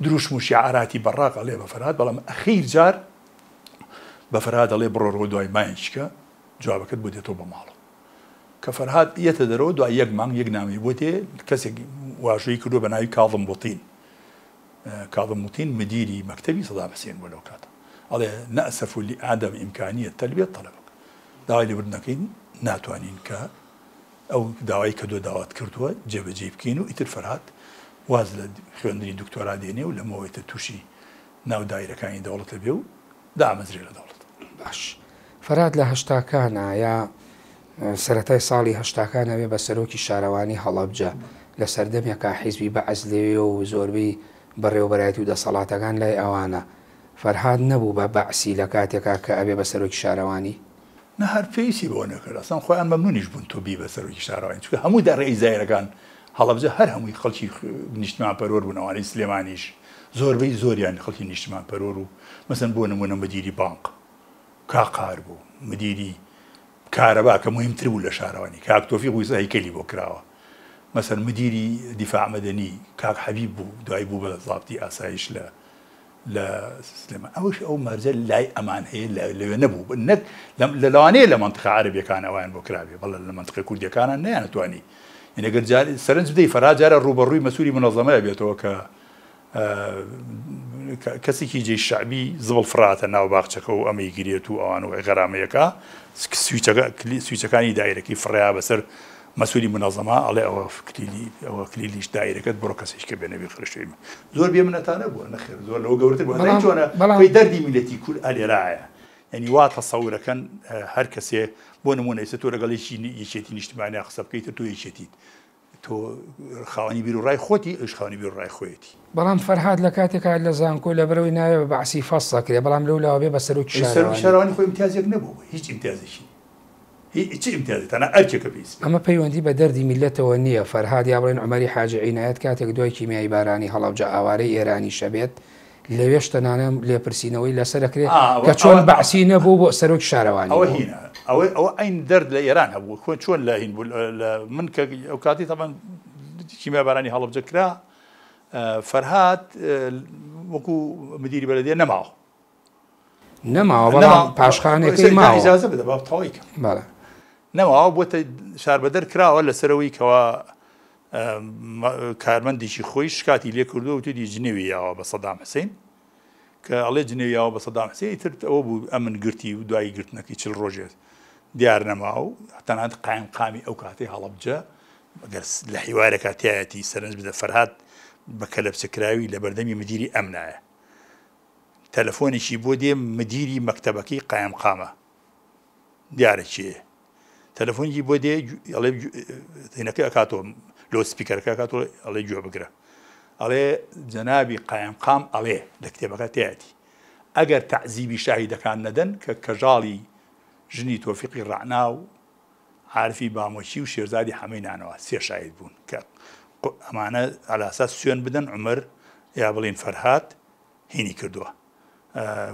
دروشم و شیعاراتی بەڕاق ئەڵێ بە فەرهاد بەڵام ئەخیر جار بە فەرهاد ئەڵێ بڕۆرەوە دوای مایەکیکە جوابەکەت بۆ دێتەوە بە ماڵەوە کە فەرهاد یەتە دەرەوە دوای یەک مانگ یەک نامەی بۆ دێ کەسێک واژۆی کردووە بە ناوی کاظم بوتین کاظم بوتین مدیری مەکتەبی سەدام حسێن بووە لەو کاتە ئەڵێ نأسف لعدم إمكانية تلبية طلبك داوای لێبوردن دەکەین ناتوانین کە ئەو داوای کە دۆ داوات کردووە جێبەجێی بکەین و ئیتر فەرهاد واز لە خوێندنی دکتۆرا دێنێ و لەمەوە ئیتر تووشی ناو دایرەکانی دەوڵەتە بێ و دامەزرێ لە دەوڵەت. باش فەرهاد لە هەشتاکانا یا سەرەتای ساڵی هەشتاکان ئەبێ بە سەرۆکی شارەوانی هەڵەبجە، لە سەردەمێکا حیزبی بەعس لەوێ و زۆربەی بەڕێوەبەرایەتی و دەسەڵاتەکان لای ئەوانە، فەرهاد نەبوو بە بەعسی لە کاتێکا کە ئەبێ بە سەرۆکی شارەوانی؟ نا هەر پێویستی بەوە نەکرد ئەسڵەن خۆیان مەمنونیش بوون تۆ بی بە سەرۆکی شارەوانی چونکە هەموو دەڕێی زایرەکان هەڵەبجە هەر هەمووی خەڵکی نیشتمان پەروەر بوون ئەوانەی سلێمانیش زۆربەی زۆریان خەڵکی نیشتمان پەروەر و مەسەن بۆ نمونە مدیری بانق کاک قار بوو مدیری کارەبا کە مهمتر بوو لە شارەوانی کاک تۆفیق ویسا هەیکەلی بۆ کراوە مەسەن مدیری دیفاع مەدەنی کاک حەبیب بوو دوای بوو بە زابتی ئاسایش لە لە سلێمان ئەوەش ئەو مەرجە لای ئەمان هەیە لەوێ نەبوو نەک لە لەوانەیە لە مەنتقە عەرەبیەکان ئەویان بۆ کرابێ بەڵێ لە مەنتقە کوردیەکانە نەیانتوانی یعنی گەر جار سەرنج بدەی فەرا جارە ڕووبەڕووی مەسووری منەظەمەیە بێتەوە کە کەسێکی جێی شەعبی زبڵ فڕاتە ناو باخچەکە و ئەمەی گرێت و ئەوان و غەرامەیەکە سویچەکە سویچەکانی دایرەکەی فڕیا بەسەر مەسولی منەزەمە ئەڵێ ئەوە کلیلی ئەوە کلیلیش دایرەکەت بڕۆ کەسێکی کە بێنە بیخرشێ زۆر بێ منەتانە بووە نەخێر زۆر لەوە گەورەتر بووە بەڵام چۆنە بەڵام خۆی دەردی میلەتی کورد ئەلێرایە یعنی وا تەسەورەکەن هەر کەسێ بۆ نمونە ئێستا تۆ لەگەڵ یەکی یەکێتی نیشتمانیا قسە بکەیت تۆ یەکێتیت تۆ خاوەنی بیروڕای خۆتی ئەویش خاوەنی بیروڕای خۆیەتی. بەڵام فەرهاد لە کاتێکا لە زانکۆ لەبەرئەوەی ناوێ بە بەعسی فەسڵ ئەکرێ بەڵام لەو لاوە بێ بە سەرۆکی ئەی سەرۆکی شارەوانی. شارەوانی خۆی ئیمتیازێک نەبوو هیچ ئیمتیازێکی نیە هیچ چ ئیمتیازێک تەنها ئەرکێکە پێویست بێت. ئەمە پەیوەندی بە دەردی میللەتەوە نییە فەرهاد یا بڵێن عومەری حاجی عینایەت کاتێک دوای کیمیایی بارانی هەڵەبجە ئاوارەی ئێرانیش ئەبێت لەوێش تەنانە لێپرسینەوەی لەسەر ئەکرێ ئا کە چۆن ئەوە بەعسی نەبوو بۆ سەرۆکی شارەوانی ئەوە بوو. هینە ئەوە ئەوە عەین دەرد لە ئێران هەبوو خۆ چۆن لە هین بوو لە من کە ئەو کاتی تەبعەن کیمیابارانی هەڵەبجە کرا فەرهاد وەکو مدیری بەلەدیە نەماوە. نەماوە بەڵام پاشخانەکەی ماوە. ئیجازە بدە با تەواوی کەم. بەڵێ. نەماوە بۆتە شاربەدەر کراوە لەسەرەوەی کەوا کارمەندێکی خۆی شکاتی لێ کردووە وتویەتی جنێوی یاوە بە سەدام حسین کە ئەڵێ جنێوی یاوە بە سەدام حسین ئیتر ئەوە بوو ئەمن گرتی و دوایی گرتنەکەی 40 ڕۆژێ دیار نەما و تەنانەت قایم قامی ئەو کاتەی هەڵەبجە گەر لە حیوارێکا تایەتی سەرنج بدە فەرهاد بە کەلەپچە کراوی لە بەردەمی مدیری ئەمنایە تەلەفۆنێکی بۆ دێ مدیری مەکتەبەکەی قایم قامە دیارە کێیە تەلەفۆنێکی بۆ دێ ئەڵێ هینەکە ئەکاتەوە لۆ سپیکەرەکە ئەکاتەوە ئەڵێ گوێ بگرە ئەڵێ جەنابی قایمقام ئەڵێ لە کتێبەکە تیایەتی ئەگەر تەعزیبی شاهیدەکان نەدەن کە کەژاڵی ژنی تۆفیقی ڕەعنا و عارفی بامۆکی و شێرزادی حەمەی نانەوە سێ شاهید بوون کە ئەمانە ئەلاساس سوێن بدەن عومەر یا بڵین فەرهاد هینی کردووە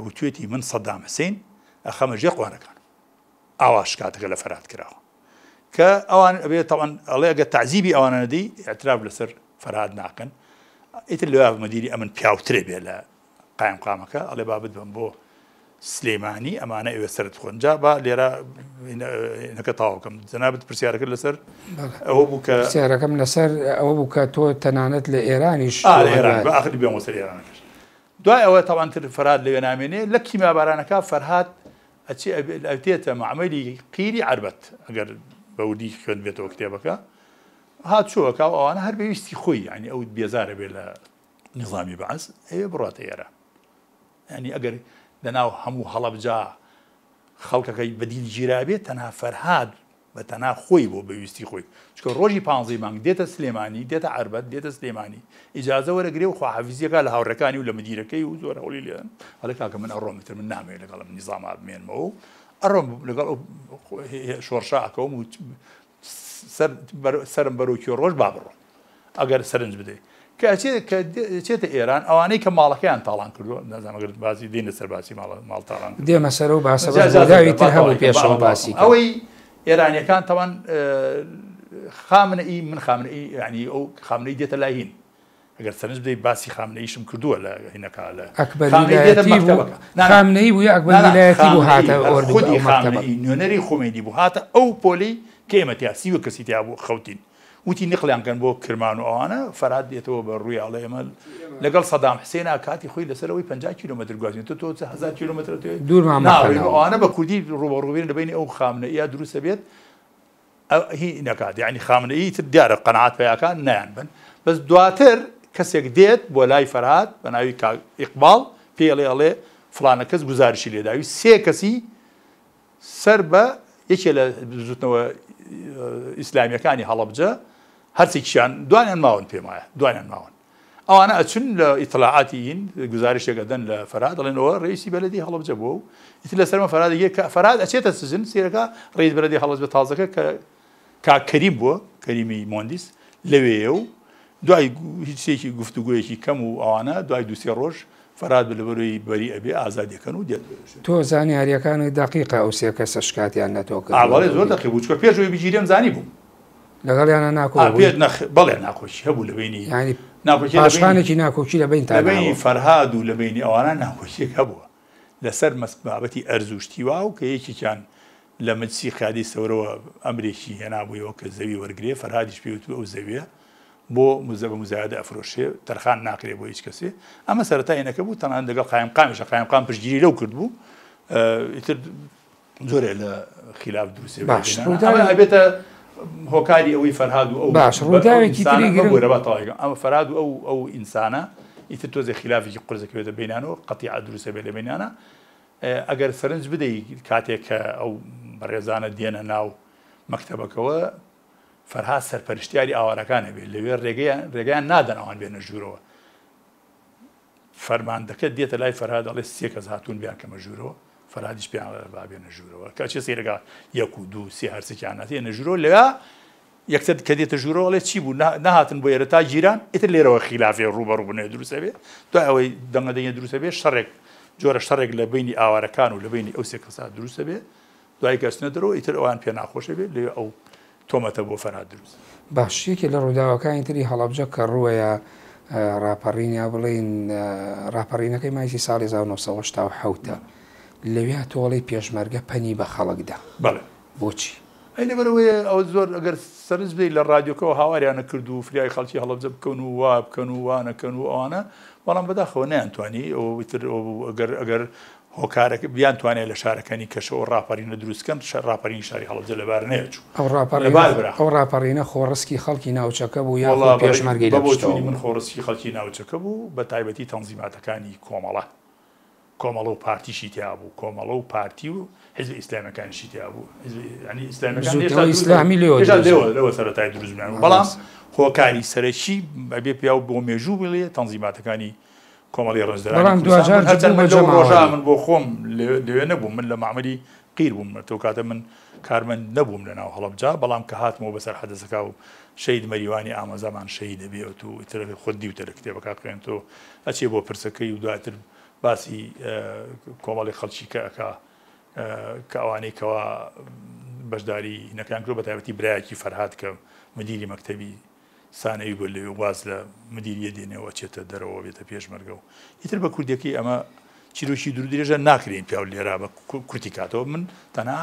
وتوێتی من سەدام حسین ئەخەمە ژێر قوانەکان ئاوا شکاتەکە لە فەرهاد کراوە کە ئەوان ئەبێ تەوان ئەڵێ ئەگەر تەعزیبی ئەوانە نەدەی اعتراف لەسەر فەرهاد ناکەن ئیتر لەوێ مدیری ئەمن پیاوترێ بێ لە قایم قامەکە ئەڵێ با بتبەم بۆ سلێمانی ئەمانە ئەوێ سەرت بخۆن جا با لێرە نەکە تەواوکەم جەنابت پرسیارەکە لەسەر ئەوە بوو کە پرسیارەکەم لەسەر ئەوە بوو کە تۆ تەنانەت لە ئێرانیش ئێران بە ئاخری بێمەوە سەر ئێرانەکەش دوای ئەوە تەوان تر فەرهاد لەوێ نامێنێ لە کیمیابارانەکە فەرهاد ئەچێ ئەتێتە مەعمەلی قیری عەربەت ئەگەر بە وردی خوێندبێتەوە کتێبەکە هات چۆکا و ئەوانە هەر بەویستی خۆی یعنی ئەو بێزارە بێ لە نیزامی بەعس ئەوێ بڕاتە ئێران. یانی ئەگەر لەناو هەموو هەڵەبجە خەڵکەکەی بەدیل گیرابێت تەنها فەرهاد بە تەنها خۆی بۆ بەویستی خۆی چکە ڕۆژی پانزەی مانگ دێتە سلێمانی دێتە عەربەت دێتە سلێمانی ئیجازە وەرەگرێ و خواحافیزیەکە لە هاوڕێکانی و لە مدیرەکەی و زۆر هەوڵی لێن ئەڵێ کاکە من ئەڕۆم ئیتر من نامەوێت لەگەڵ ئەم نیزاما بمێنمەوە و ئەڕۆم لەگەڵ ئەو شۆڕشە ئەکەوم و سەر سەرم بەرەو کوێ ڕۆژ با بڕۆم ئەگەر سەرنج بدەیت کە ئەچێت کە چێتە ئێران ئەوانەی کە ماڵەکەیان تاڵان کردووە نازانم ئەگەر باسی دێنە سەر باسی ماڵ ماڵ تاڵان دێمە سەر و باسە بەس ڕووداوی تر هەبوو پێشەوە باسی کەم. ئەوەی ئێرانیەکان تاوان خامنەئی من خامنەئی یعنی ئەو خامنەئی دێتە لای هین ئەگەر سەرنج بدەیت باسی خامنەئیشم کردووە لە هینەکە لە ئەکبەر ویلایەتی بوو خامنەئی بوو یا ئەکبەر ویلایەتی بوو هاتە ئۆردوگا خودی خامنەئی نوێنەری خومەینی بوو هاتە ئەو پۆلەی کە ئێمە تیا 30 کەسی تیا بوو خەوتین وتی نقلیان کەن بۆ کرمان و ئەوانە فەرات دێتەوە بە ڕووی ئەڵێ ئێمە لەگەڵ سەدام حسێنا کاتی خۆی لەسەر ئەوەی 50 کیلۆمەتر گوازین تۆ تۆ 1000 کیلۆمەتر دوورمان مەخەنەوە ئەوانە بە کوردی ڕووبەڕوو بین لە بینی ئەو خامنەئیە دروستە بێت هی نەکات یانی خامنەیی تر دیارە قەناعەت پیاکە نایان بن بەس دواتر کەسێک دێت بۆ لای فەرهاد بە ناوی کاک ئیقباڵ پێی ئەڵێ ئەڵێ فڵانە کەس گوزارشی لێداوی سێ کەسی سەر بە یەکێ لە بزوتنەوە ئیسلامیەکانی هەڵەبجە هەرسێکیان دوانیان ماون پێم وایە دوانیان ماون ئەوانە ئەچن لە ئیتڵاعاتی هین گوزارشێک ئەدەن لە فەرهاد دەڵێن ئەوە ڕئیسی بەلەدی هەڵەبجە بووە و ئیتر لەسەرمە فەرهاد یە کە فەرهاد ئەچێتە سجن سیرەکە ڕئیس بەلەدی هەڵەبجە تازەکە کە کاک کەریم بووە کەریمی مۆندیس لەوێیە و دوای هیچێکی گفتوگۆیەکی کەم و ئەوانە دوای دوسێ ڕۆژ فەرهاد لەبەرەی بەری ئەبێ ئازادیەکەن و دێت. تۆ زانیاریەکانت دەقیقە ئەو سێ کەسە شکاتیان لە تۆ کردووە؟ بەڵێ زۆر دەقیق بوو چونکە پێش ئەوەی بگیرێم زانیبووم. لەگەڵیانە ناکۆک بووی؟ بەڵێ ناکۆکی هەبوو لە بەینی یانی پاشخانێکی ناکۆکی لە بەینتان لە بەینی فەرهاد و لە بەینی ئەوانە ناکۆکیەک هەبووە لەسەر بابەتی ئەرز و شتی وا و کە یەکێکیان لە مەجلسی قیادەی سەورەوە ئەمرێکی هێنابوویەوە کە زەوی وەرگرێ فەرهادیش پێی وتبوو ئەو زەویە بۆ مزە بە مزایدە ئەفرۆشێ تەرخان ناکرێ بۆ هیچ کەسێ ئەمە سەرەتای ئینەکە بوو تەنانەت لەگەڵ قایمقامیشە قایمقام پشتگیری لەو کردبوو ئیتر جۆرێ لە خیلاف دروست باش ڕووداوی ئەبێتە هۆکاری ئەوەی فەرهاد و ئەو باش ڕووداوێکی تری گرنگ بۆرە با تەواوی ئەمە فەرهاد و ئەو ئەو ئینسانە ئیتر تۆزێ خلافێکی قورس دەکەوێتە بینان و قەتیعە دروستە بێت لە بینانە ئەگەر سەرنج بدەی کاتێک کە ئەو بەڕێزانە دێنە ناو مەکتەبەکەوە فەرهاد سەرپەرشتیاری ئاوارەکان هەبێت لەوێ ڕێگەیان ڕێگەیان نادەن ئەوان بێنە ژوورەوە فەرماندەکە دێتە لای فەرهاد ئەڵێ سێ کەس هاتوون بیانکەمە ژوورەوە، فەرهادیش پێیان ئەڵێ با بێنە ژوورەوە، کە ئەچێ سەیرەکا یەک و دوو سێ هەرسێکیان هاتێنە ژوورەوە، لەویا یەکسەر کە دێتە ژوورەوە ئەڵێ چی بوو نەهاتن بۆ ئێرە تا گیران، ئیتر لێرەوە خیلافێ ڕووبەڕوو بوونەوە دروست ئەبێ، دوای ئەوەی دەنگە دەنگێ دروست ئەبێ شەڕێک جۆرە شەڕێک لە بەینی ئاوارەکان و لە بەینی ئەو سێ کەسە دروست ئەبێ، دوای کە ئەچنە دەرەوە ئیتر ئەوان پێ ناخۆش ئەبێ لەوێ ئەو تۆمەتە بۆ فەرهاد دروست. باش یەکێ لە ڕووداوەکانی تری هەڵەبجە کە ڕووەیە ڕاپەڕین یا بڵێین ڕاپەڕینەکەی مایسی ساڵی 1970 ە لەویا تۆڵەی پێشمەرگە پەنی بە خەڵک دا. بەڵێ. بۆچی؟ ئەی لەبەرئەوەیە ئەوە زۆر ئەگەر سەرنج بدەیت لە ڕادیۆکەوە هاواریانە کرد و فریای خەڵکی هەڵەبجە بکەون و وا بکەن و وا نەکەن و ئەوانە بەڵام بەداخەوە نەیانتوانی ئەوە ئیتر ئەگەر ئەگەر هۆکارەکە بیانتوانایە لە شارەکانی کەشەوە ڕاپەرینە دروست کەن، ڕاپەرینی شاری هەڵەبجە لەبار نەیەچوو. ئەو ڕاپەڕینە لەبار برا. ئەو ڕاپەڕینە خۆڕسکی خەڵکی ناوچەکە بوو وەڵا یاخود بە پێشمەرگەی بە لە پشتەوە بۆچوونی من بوو؟ خۆڕسکی خەڵکی ناوچەکە بوو، بە تایبەتی تەنزیماتەکانی کۆمەڵە. کۆمەڵە و پارتیشی تیا بوو، کۆمەڵە و پارتی و حیزبە ئیسلامیەکانیشی تیا بوو. حیزبە یانی ئیسلامیەکان هێشتا بزووتنەوەی دروست نەبوون. ئیسلامی لێوە هێشتا دروست لێوە بوو. لەوە سەرەتای دروست بوون. بەڵام ڕاستە. هۆکاری سەرەکی ئەبێ پیاو بۆ مێژوو بڵێ تەنزیماتەکانی کۆمەڵی ڕەنجدەرانی بەڵام کوردستان دواجار بوون. هەرچەند جبوو بە من لەو ڕۆژە جەماوەری. من بۆ خۆم لەوێ نەبووم، من لە مەعمەلی قیر بووم، تۆ کاتە من کارمەند نەبووم لە ناو هەڵەبجە، بەڵام کە هاتمەوە بەسەر حەدەسەکە و شەهید مەریوانی ئامۆزامان شەهید ئەبێت و ئیتر خۆت دیوتە لە کتێبەکە خوێندتەوە ئەچێ بۆ پرسەکەی و دواتر باسی کۆمەڵی خەڵکی کە ئەکا کە ئەوانەی کەوا بەشداری نەکان کرد بە تایبەتی برایەکی فەرهاد کە مدیری مەکتەبی سانەوی بووە لەوێ واز لە مدیریە دێنێ و ئەچێتە دەرەوە بێتە پێشمەرگە و ئیتر بە کوردیەکەی ئەمە چیرۆکی دوور درێژە ناکرێن پیاو لێرا بە کورتی کاتەوە من تەنها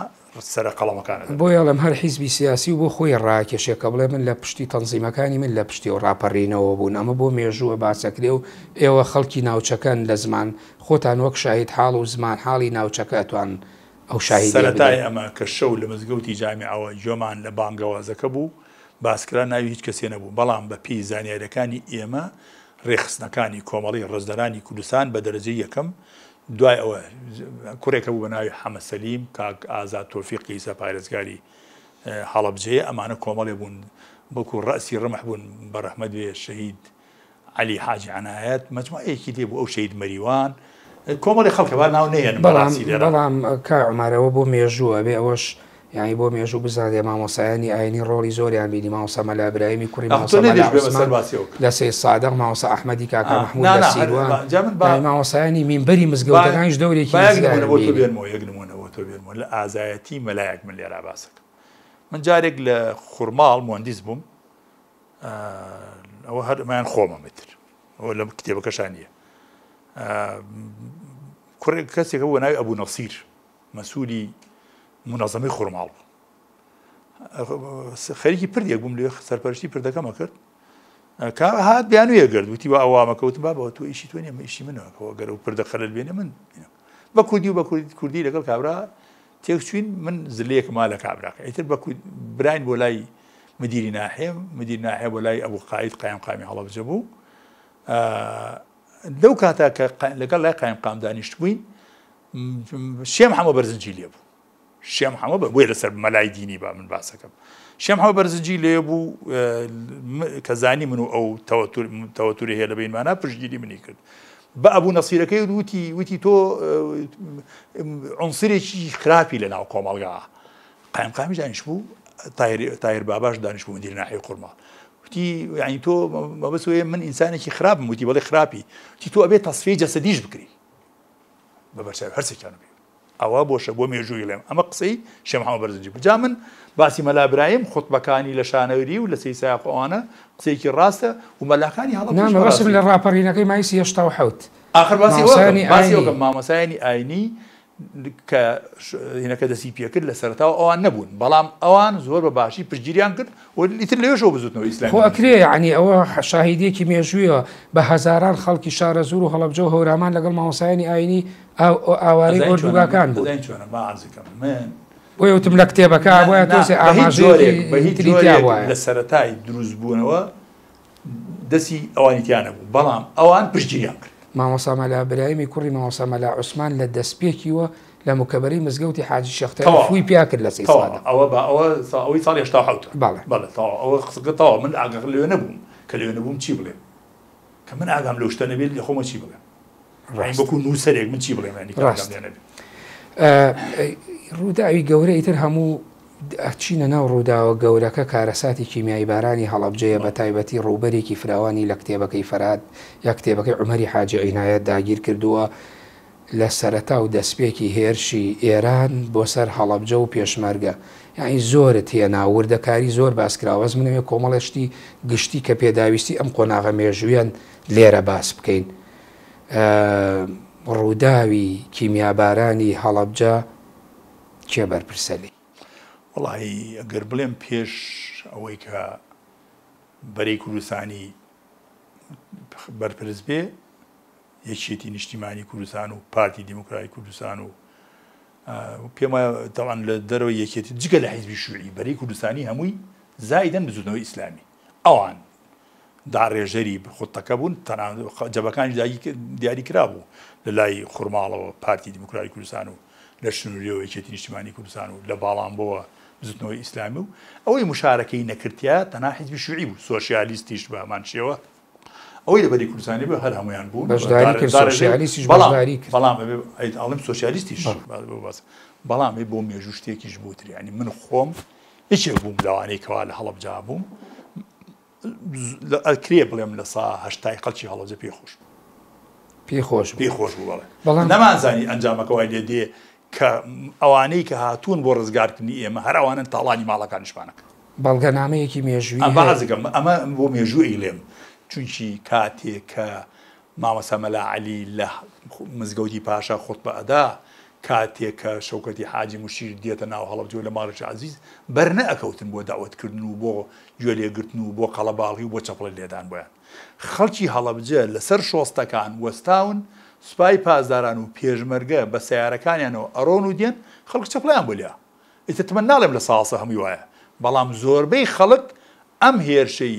سەرە قەڵەمەکانە دەبم. بۆیە ئەڵێم هەر حیزبی سیاسی و بۆ خۆی ڕاکێشێ کە بڵێ من لە پشتی تەنزیمەکانی من لە پشتی ئەو ڕاپەرینەوە بوون ئەمە بۆ مێژووە باسەکرێ و ئێوە خەڵکی ناوچەکەن لە زمان خۆتان وەک شاهید حاڵ و زمان حاڵی ناوچەکە ئەتوان ئەو شاهیدیە سەرەتای بدەن. ئەمە کە شەو لە مزگەوتی جامیعەوە گوێمان لە بانگەوازەکە بوو، باسکرا ناوی هیچ کەسێ نەبوو، بەڵام بە پێی زانیاریەکانی ئێمە ڕێکخستنەکانی کۆمەڵەی ڕەزدەرانی کوردستان بە دەرەجەی یەکەم، دوای ئەوە کوڕێک هەبوو بە ناوی حەمە سەلیم، کاک ئازاد تۆفیق کە ئیستا پارێزگاری هەڵەبجەیە، ئەمانە کۆمەڵێ بوون وەکوو ڕەئسی ڕمح بوون بە ڕەحمەت بێ شەهید عەلی حاجی عەنایەت، مەجموعەیەکی لێ بوو ئەو شەهید مەریوان، کۆمەڵی خەڵکە با ناو نەهێنم بەڵام بەڕاستی لێرە. بەڵام کاک عومەر ئەوە بۆ مێژوو ئەبێ ئەوەش یانی بۆ مێژوو بزانرێ مامۆستایانی ئاینی ڕۆڵی زۆریان بینی مامۆستا مەلا برایمی کوڕی ئاخ تۆ مامۆستا مەلا نەدێش بێمە سەر عوسمان باسی ئەو کەم. لە سەید سادق مامۆستا ئەحمەدی کاکا ئا مەحمود نا لە نا هەر سیروان با جا من با یانی مامۆستایانی مینبەری با مزگەوتەکانیش دەورێکی با یەک نموونە ڕزگاریان بۆ تۆ بینی. بێنمەوە یەک نموونە بۆ تۆ بێنمەوە لە ئازایەتی مەلایەک من لێرا باسەکەم من جارێک لە خورماڵ موهەندیس بووم ئەوە هەر ئەمەیان خۆمە متر ئەوە لە کتێبەکەشان نییە کوڕێک کەسێکە بۆ ناوی ئەبوو نەسیر مەسوولی منەزەمەی خورماڵ بوو خەریکی پردێک بووم لێ سەرپەرشتی پردەکەمە کرد کە هات بیانویە گرت وتی وا ئەوامە کەوتم بابەوە تۆ ئیشی تۆ نیە ئیشی منەوە گەر و پردە خەلل بێنێ من بە کوردی و بە کوردی لەگەڵ کابرا تێکچوین من زلەیەکم ما لە کابراکە ئیتر بە براین بۆ لای مدیری ناحیە مدیر ناحیە بۆ لای ئەبوو قاید قایمقامی هەڵەبجە بوو لەو کاتا کە لەگەڵ لای قایمقام دانیشت بووین شێم حەمە بەرزنجی لێ بوو شێم حەمە بە بۆیە لەسەر مەلای دینی با من باسەکەم شێم حەمە بەرزنجی لێ بوو کە زانی من و ئەو تەوەتوری هەیە لە بینمانە پشتگیری منی کرد بە ئەبوو نەسیرەکەی وتی وتی تۆ عنصرێکی خراپی لە ناو کۆمەڵگا قایمقامیش دانیش بوو تاهیر باباش دانیش بوو مدیر ناحیەی قورماڵ وتی یعنی تۆ مەبەست من ئینسانێکی خراپم وتی بەڵێ خراپی وتی تۆ ئەبێ تەسفیەی جەسەدیش بکری بە بەرچاوی هەرسێکیان بێ ئەوە بۆشە بۆ مێژووی ڵێم ئەمە قسەی شێ محەممەد بەرزنجی بوو جا من باسی مەلا برایم خوتبەکانی لە شانەوری و لە سەی سایەق ئەوانە قسەیەکی ڕاستە و مەلاکانی هەڵەبجەش نا مەبەستم بەڕاستی لە ڕاپەڕینەکەی مایسی 87 ئاخر باسی ئەوە کەم مامۆستایانی باسی ئەوە ئاینی کەم مامۆستایانی ئاینی کە هینەکە دەستی پێکرد لە سەرەتاوە ئەوان نەبوون بەڵام ئەوان زۆر بە باشی پشتگیریان کرد و ئیتر لەوێشەوە بزوتنەوەی ئیسلامی خۆ دروست ئەکرێ بوو. یەعنی ئەوە شاهیدیەکی مێژوویە بە هەزاران خەڵکی شارەزوور و هەڵەبجە و هەورامان لەگەڵ مامۆستایانی ئاینی ئاوارەی ئەزانی چۆنە من ئۆردوگاکان بوون. ئەزانی چۆنە با عەرزی کەم من بۆیە وتم لە کتێبەکە نا بۆیە نا تۆزێ بە هیچ جۆرێک ئاماژەیەکی بە هیچ تری تیا جۆرێک بوایە. لە سەرەتای دروست بوونەوە دەستی ئەوانی تیا نەبوو بەڵام ئەوان پشتگیریان کرد. مامۆستا مەلا برایمی کوڕی مامۆستا مەلا عوسمان لە دەستپێکیوە لە مکەبەرەی مزگەوتی حاجی شێخ تەیب تەواو فووی پیا کرد لە تەواو سەیدسادق. ئەوە با ئەوە ئەوەی ساڵی 87ە. بەڵێ. بەڵێ تەواو ئەوە قسەکە تەواو من ئاگا لەوێ نەبووم کە لەوێ نەبووم چی بڵێم کە من ئاگام لەو شتە نەبێت لە خۆمە چی بڵێم یانی ڕاستە. وەکوو نووسەرێک من چی بڵێم یانی کە ئاگام ڕاستە. لێ نەبێت. ڕووداوی گەورە ئیتر هەموو ئەچینە ناو ڕووداوە گەورەکە کارەساتی کیمیایی بارانی هەڵەبجەیە بە تایبەتی ڕووبەرێکی فراوانی لە کتێبەکەی فەرهاد یا کتێبەکەی عومەری حاجی عینایەت داگیر کردووە لە سەرەتا و دەسپێکی هێرشی ئێران بۆ سەر هەڵەبجە و پێشمەرگە یانی زۆرت هێنا وردەکاری زۆر باس کراوە بەس من ئەمەوێ کۆمەڵێ شتی گشتی کە پێداویستی ئەم قۆناغە مێژوویەن لێرە باس بکەین ڕووداوی کیمیابارانی هەڵەبجە کێ بەرپرسە لێی؟ وەڵاهی ئەگەر بڵێم پێش ئەوەی کە بەرەی کوردستانی بەرپرس بێ یەکێتی نیشتیمانی کوردستان و پارتی دیموکراتی کوردستان و پێم وایە تەوان لە دەرەوەی یەکێتی جگە لە حیزبی شوعی بەرەی کوردستانی هەمووی زایدەن بزوتنەوەی ئیسلامی ئەوان داڕێژەری خوتەکە بوون تەنانەت جەبەکانیش دیاری کرابوو لە لای خورماڵەوە پارتی دیموکراتی کوردستان و لە شنوریەوە یەکێتی نیشتیمانی کوردستان و لە باڵامبۆوە بزوتنەوەی ئیسلامی و ئەوەی مشارەکەی نەکردتیا تەنها حیزبی شوعی بوو سۆسیالیستیش بە هەمان شێوە ئەوەی لە بەری کوردستانی بوو هەر هەمویان بوون بەشداری کرد سۆسیالیستیش بەشداری کرد بەڵام ئەڵێم سۆسیالیستیش بەڵام بۆ مێژوو شتێکیش بوتری یعنی من خۆم یەکێک بووم لەوانەی کەوا لە هەڵەبجە بووم ئەکرێ بڵێم لە سا هەشتای خەڵکی هەڵەبجە پێی خۆش بوو. پێی خۆش بوو. پێی خۆش بوو بەڵێ. بەڵام نەمانزانی ئەنجامەکە وای لێ دێ کە ئەوانەی کە هاتوون بۆ ڕزگارکردنی ئێمە هەر ئەوانەن تاڵانی ماڵەکانیشمان ئەکەن. بەڵگەنامەیەکی مێژوویی هەیە. بەعزگەم ئەمە بۆ مێژوو ئەیڵێم چونکی کاتێ کە مامۆستا مەلا عەلی لە مزگەوتی پاشا خوتبە ئەدا، کاتێ کە شەوکەتی حاجی موشیر دێتە ناو هەڵەبجە و لە ماڵی شێخ عەزیز بەر نەئەکەوتن بۆ دەعوەت کردن و بۆ گوێ لێ گرتن و بۆ قەڵەباڵغی و بۆ چەپڵە لێدان بۆیان. خەڵکی هەڵەبجە لە سەر شۆستەکان وەستاون، سوپای پاسداران و پێشمەرگە بە سەیارەکانیانەوە ئەڕۆن و دێن، خەڵک چەپڵەیان بۆ لێا. ئیتر من ناڵێم لە ساسە هەمووی وایە، بەڵام زۆربەی خەڵک ئەم هێرشەی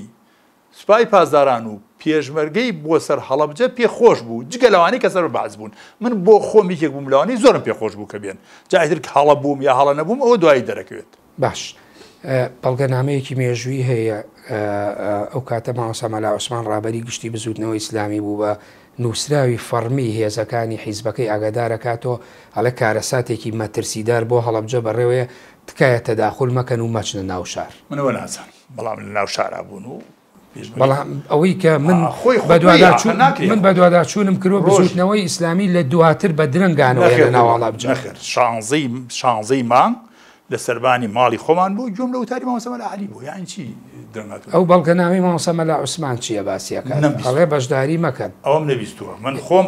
سوپای پاسداران و پێشمەرگەی بۆ سەر هەڵەبجە پێ خۆش بوو جگە لەوانەی کە سەر بە بەعس بوون من بۆ خۆم یەکێک بووم لەوانەی زۆرم پێ خۆش بوو کە بێن جا ئیتر هەڵە بووم یا هەڵە نەبووم ئەوە دوایی دەرەکەوێت. باش بەڵگەنامەیەکی مێژوویی هەیە ئەو کاتە مامۆستا مەلا عوسمان ڕابەری گشتی بزووتنەوەی ئیسلامی بوو بە نووسراوی فەڕمی هێزەکانی حیزبەکەی ئاگادارەکاتەوە ئەڵێ کارەساتێکی مەترسیدار بۆ هەڵەبجە بەڕێوەیە تکایە تەداخول مەکەن و مەچنە ناو شار. من ئەوە نازانم بەڵام لە ناو شارا بوون و بەڵام ئەوەی کە من بەدواداچوون من بەدواداچوونم کردووە بزووتنەوەی ئیسلامی لە دواتر بە درەنگانەوە لە ناو هەڵەبجە. نەخێر شانزەی شانزەی مانگ لە سەربانی ماڵی خۆمان بوو گوێم لە وتاری مامۆستا مەلا عەلی بوو یانی چی درەنگ هاتووە؟ ئەو بەڵگەنامەی مامۆستا مەلا عوسمان چییە باسی ئەکات ئەڵێ بەشداری مەکەن. ئەوەم نەبیستووە من خۆم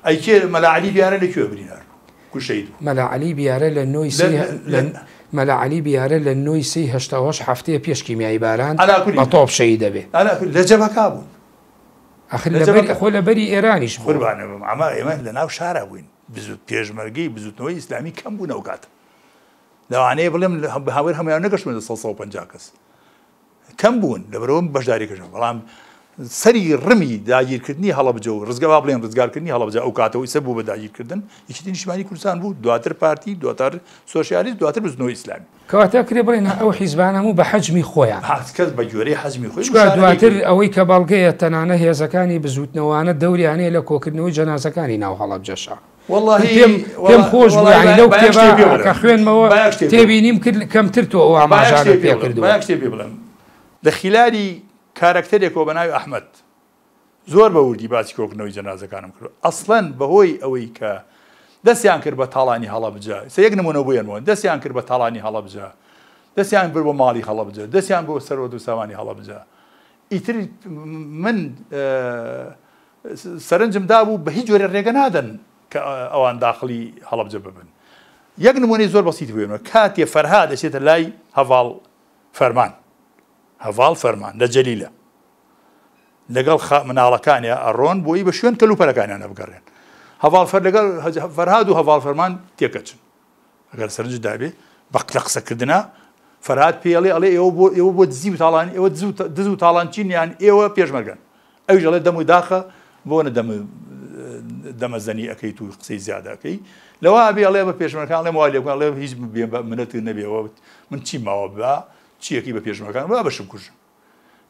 ئەی کێ مەلا عەلی بیارە لە کوێ بریندار بوو؟ کو شەهید بوو؟ مەلا عەلی بیارە لە نۆی سێی لە مەلا عەلی بیارە لە نۆی سێی 88 هەفتەیە پێش کیمیایی باران بە تۆپ شەهید دەبێ. لە جەبهەکا بوون. ئەخر لە بەری خۆ لە بەری ئێرانیش بوو. قوربانە بم ئەمە ئێمە لە ناو شارا بووین بزوت پێشمەرگەی بزوتنەوەی ئیسلامی کەم بوون ئەو کاتە لەوانەیە بڵێم هاوێر هەمویان نەگەشتونە 150 کەس کەم بوون لەبەرئەوە بەشداری کردن بەڵام سەری ڕمی داگیرکردنی هەڵەبجە و ڕزگە با بڵێن ڕزگارکردنی هەڵەبجە ئەو کاتەوە ئیسە بوو بە داگیرکردن یەکێتی نیشتمانی کوردستان بوو دواتر پارتی دواتر سۆسیالیست دواتر بزوتنەوەی ئیسلامی. کەواتە ئەکرێ بڵێین ئەو حیزبانە هەموو بە حەجمی خۆیان. هەر کەس بە گوێرەی حەجمی خۆی چونکە مشارەکەی دواتر کردووە. ئەوەی کە بەڵگەیە تەنانە هێزەکانی بزوتنەوانە دەوریان هەیە لە کۆکردنەوەی جەنازەکانی ناو هەڵەبجەشا. وەڵاهی پێم پێم خۆش بوو وەڵاهی یانی لەو با یەک کتێبە شتێ پێ کە بڵێم خوێندمەوە با یەک شتێ پێ بڵێم تێبینیم کرد کەمتر تۆ ئەو با یەک ئاماژانەت شتێ پێ پێ بڵێم با کردووە. یەک شتێ پێ بڵێم لە خیلالی کارەکتەرێکەوە بە ناوی ئەحمەد زۆر بە وردی باسی کۆکردنەوەی جەنازەکانم کردوە ئەسڵەن بەهۆی ئەوەی کە دەستیان کرد بە تاڵانی هەڵەبجە ئیستا یەک نمونە بێنمەوە دەستیان کرد بە تاڵانی هەڵەبجە دەستیان برد بۆ ماڵی هەڵەبجە دەستیان بۆ سەروەت و سامانی هەڵەبجە ئیتر من سەرنجم دابوو بە هیچ جۆرێ ڕێگە نادەن کە ئەوان داخڵی هەڵەبجە ببن یەک نمونەی زۆر بەسیت بێنەوە کاتێ فەرهاد دەچێتە لای هەڤاڵ فەرمان هەڤاڵ فەرمان لە جەلیلە لەگەڵ خا مناڵەکانیا ئەڕۆن بۆی بە شوێن کەلوپەلەکانیانە بگەڕێن. هەڤاڵ فەر لەگەڵ فەرهاد و هەڤاڵ فەرمان تێکەچن. ئەگەر سەرنجت دابێ بە لە قسەکردنا فەرهاد پێی ئەڵێ ئەڵێ ئێوە بۆ ئێوە بۆ دزی و تاڵانی ئێوە دز و دز و تاڵانچین یان ئێوە پێشمەرگەن. ئەویش ئەڵێ دەم و داخە بۆ نە دەم دەمەزەنی ئەکەیت و قسەی زیادە ئەکەی لەوە ئەبێ ئەڵێ بە پێشمەرگان ئەڵێم وا لێ بکەن ئەڵێ هیچ بێ منەت نەبێ من چی ماوە با چیەکەی بە پێشمەرگان با بەشم کوژن.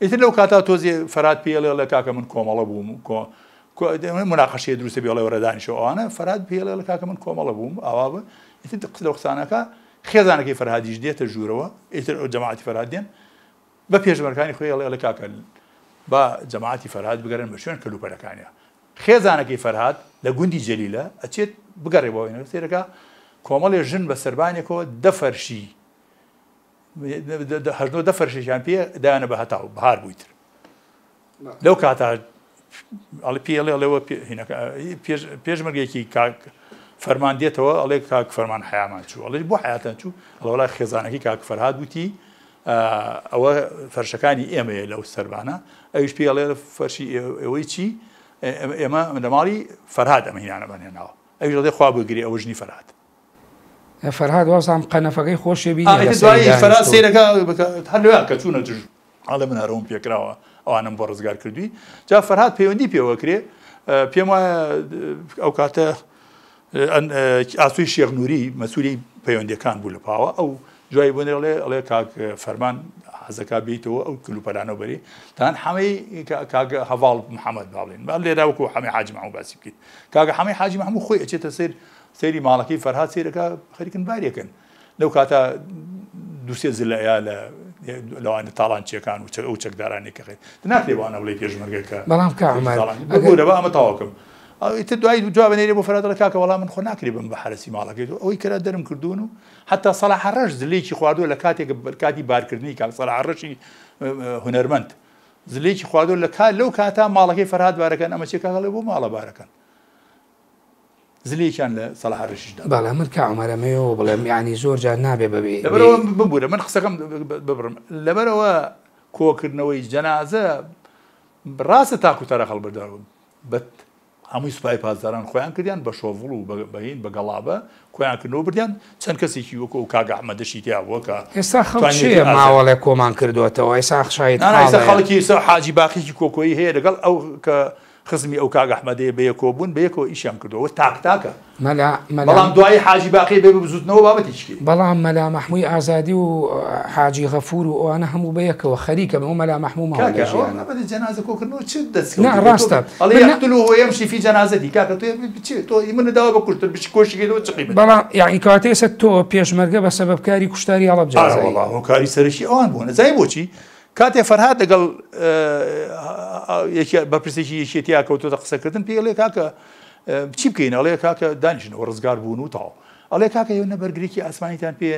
ئیتر لەو کاتا تۆزێ فەرات پێی ئەڵێ ئەڵێ کاکە من کۆمەڵە بووم مناقەشەیە دروستە بێ ئەڵێ وەرە دانیشە ئەوانە فەرات پێی ئەڵێ ئەڵێ کاکە من کۆمەڵە بووم ئاوا بوو ئیتر قسە لەو قسانەکە خێزانەکەی فەرهادیش دێتە ژوورەوە ئیتر ئەو جەماعەتی فەرهاد دێن بە پێشمەرگانی خۆی ئەڵێ ئەڵێ کاکە با جەماعەتی فەرهاد بگەرن بە شوێن کەلوپەلەکانیان خێزانەکەی فەرهاد لە گوندی جەلیلە ئەچێت بگەڕێ بۆ ئەوینە سەیرەکە کۆمەڵێ ژن بە سەربانێکەوە دە فەرشی هەژنۆ دە فەرشێکیان پێ دایانە بە هەتاو بەهار بووی تر لەو کاتا ئەڵێ پێ ئەڵێ ئەڵێەوە پێشمەرگێکی کاک فەرمان دێتەوە ئەڵێ کاک فەرمان حەیامان چوو ئەڵێ بۆ حیاتان چوو ئەڵێ وەڵا خێزانەکەی کاک فەرهاد وتی ئەوە فەرشەکانی ئێمەیە لەو سەربانە ئەویش پێ ئەڵێ فەرشی ئێوەی چی ئێمە لە ماڵی فەرهاد ئەمە هینانەمان هێناوە ئەویش ئەڵێ خوا بگری ئەوە ژنی فەرهاد فەرهاد وازانم قەنەفەکەی خۆشێ بینیە ئا ئیتر لەسەری دوایی فەرهاد دانیشتووە. سەیرەکە هەر لەوێ کە چوونە دژ ئەڵێ من هەرەوم پێکراوە ئەوانم بۆ ڕزگار کردووی جا فەرهاد پەیوەندی پێوە کرێ پێم وایە ئەو کاتە ئاسوی شێخ نووری مەسوولی پەیوەندیەکان بوو لە پاوە ئەو جوای بۆ ئەڵێ ئەڵێ کاک فەرمان حەزەکا بیتەوە ئەو کلوپەلانە بەری تان حەمەی کاک هەڤاڵ محەممەد باڵین با لێرا وەکو حەمەی حاجی محمود باسی بکەیت کاکە حەمەی حاجی محمود خۆی ئەچێتە سەیر سەیری ماڵەکەی فەرهاد سەیرەکا خەریکن بارێکن لەو کاتە دوسێ زلە ئەیا لە لەوانە تاڵانچیەکان و ئەو چەکدارانی کە خەریک ناکرێ بەوانە بڵێی پێشمەرگە کە بەڵام کا عومەر تاڵان ئەگەر ببورە با ئەمە تەواو کەم ئیتر دوای جواب نێرێ بۆ فەرهاد دەڵێ کاکە وەڵا من خۆ ناکرێ بم بە حەرەسی ماڵەکەی تۆ ئەوەی کەرا دەرم کردوون و حتا سەڵاح ڕەش زلێکی خواردووە لە کاتێک کاتی بارکردنی کاک سەڵاح ڕەشی هونەرمەند زلێکی خواردووە لە کات لەو کاتا ماڵەکەی فەرهاد بارەکەن ئەمە چێ کاکە بۆ ماڵە بارەکەن زلێکیان لە سەڵاح ڕەشیش دا. بەڵێ من کاک عومەر ئەمەوێ ئەوە بڵێم یانی زۆر جار نابێ بە بێ لەبەرئەوە ببورە من قسەکەم ببڕم لەبەرئەوە کۆکردنەوەی جەنازە ڕاستە تاک و تەرەق هەڵبردراوە بە. هەمووی سوپای پاسداران خۆیان کردیان بە شۆڤڵ و بە هین بە گەڵابە کۆیان کردنەوە بردیان چەند کەسێکی وەکو ئەو کاک ئەحمەدەشی تیا بووە کە ئێستا خەڵک توانیویەتی چێ ئازاد ماوەڵێ کۆمان کردۆتەوە ئێستا شاهید نا نا ئێستا حاڵەیە. خەڵکی ئێستا حاجی باقیکی کۆکۆیی هەیە لەگەڵ ئەو کە خزمی ئەو کاک ئەحمەدەیە بەیەکەوە بوون بەیەکەوە ئیشیان کردووە ئەوە تاک تاکە. مەلا مەلا. بەڵام دوایی حاجی باقی بێ بزوتنەوە بابەتێکی کەی. بەڵام مەلا مەحموی ئازادی و حاجی غەفور و ئەوانە هەموو بەیەکەوە خەریکە بن ئەو مەلا مەحموو ماوە لە کاکە ئەوە ژیانا. بابەتی جەنازە کۆکردنەوە چ نا دەستکەوتێکە تۆ ڕاستە ئەڵێ من نا. یقتلوه ویمشی فی جنازتی کاکە تۆ چ تۆ منت داوە بە کوشتن بچی کۆشی کەیتەوە چ قیمەتێکە. بەڵام یەعنی کەواتە ئێستا تۆ پێشمەرگە بە سەبەبکاری کوشتاری هەڵەبجە ئارە ئەزانی. وەڵا هۆکاری سەرەکی ئەوان بوون ئەزانی بۆچی کاتێ فەرهاد لەگەڵ یەکێ بەرپرسێکی یەکێتیا کەوتۆتە قسەکردن پێی ئەڵێ کاکە چی بکەین ئەڵێ کاکە دانیشنەوە ڕزگار بوون و تاو ئەڵێ کاکە ئێوە نە بەرگرێکی ئاسمانیتان پێ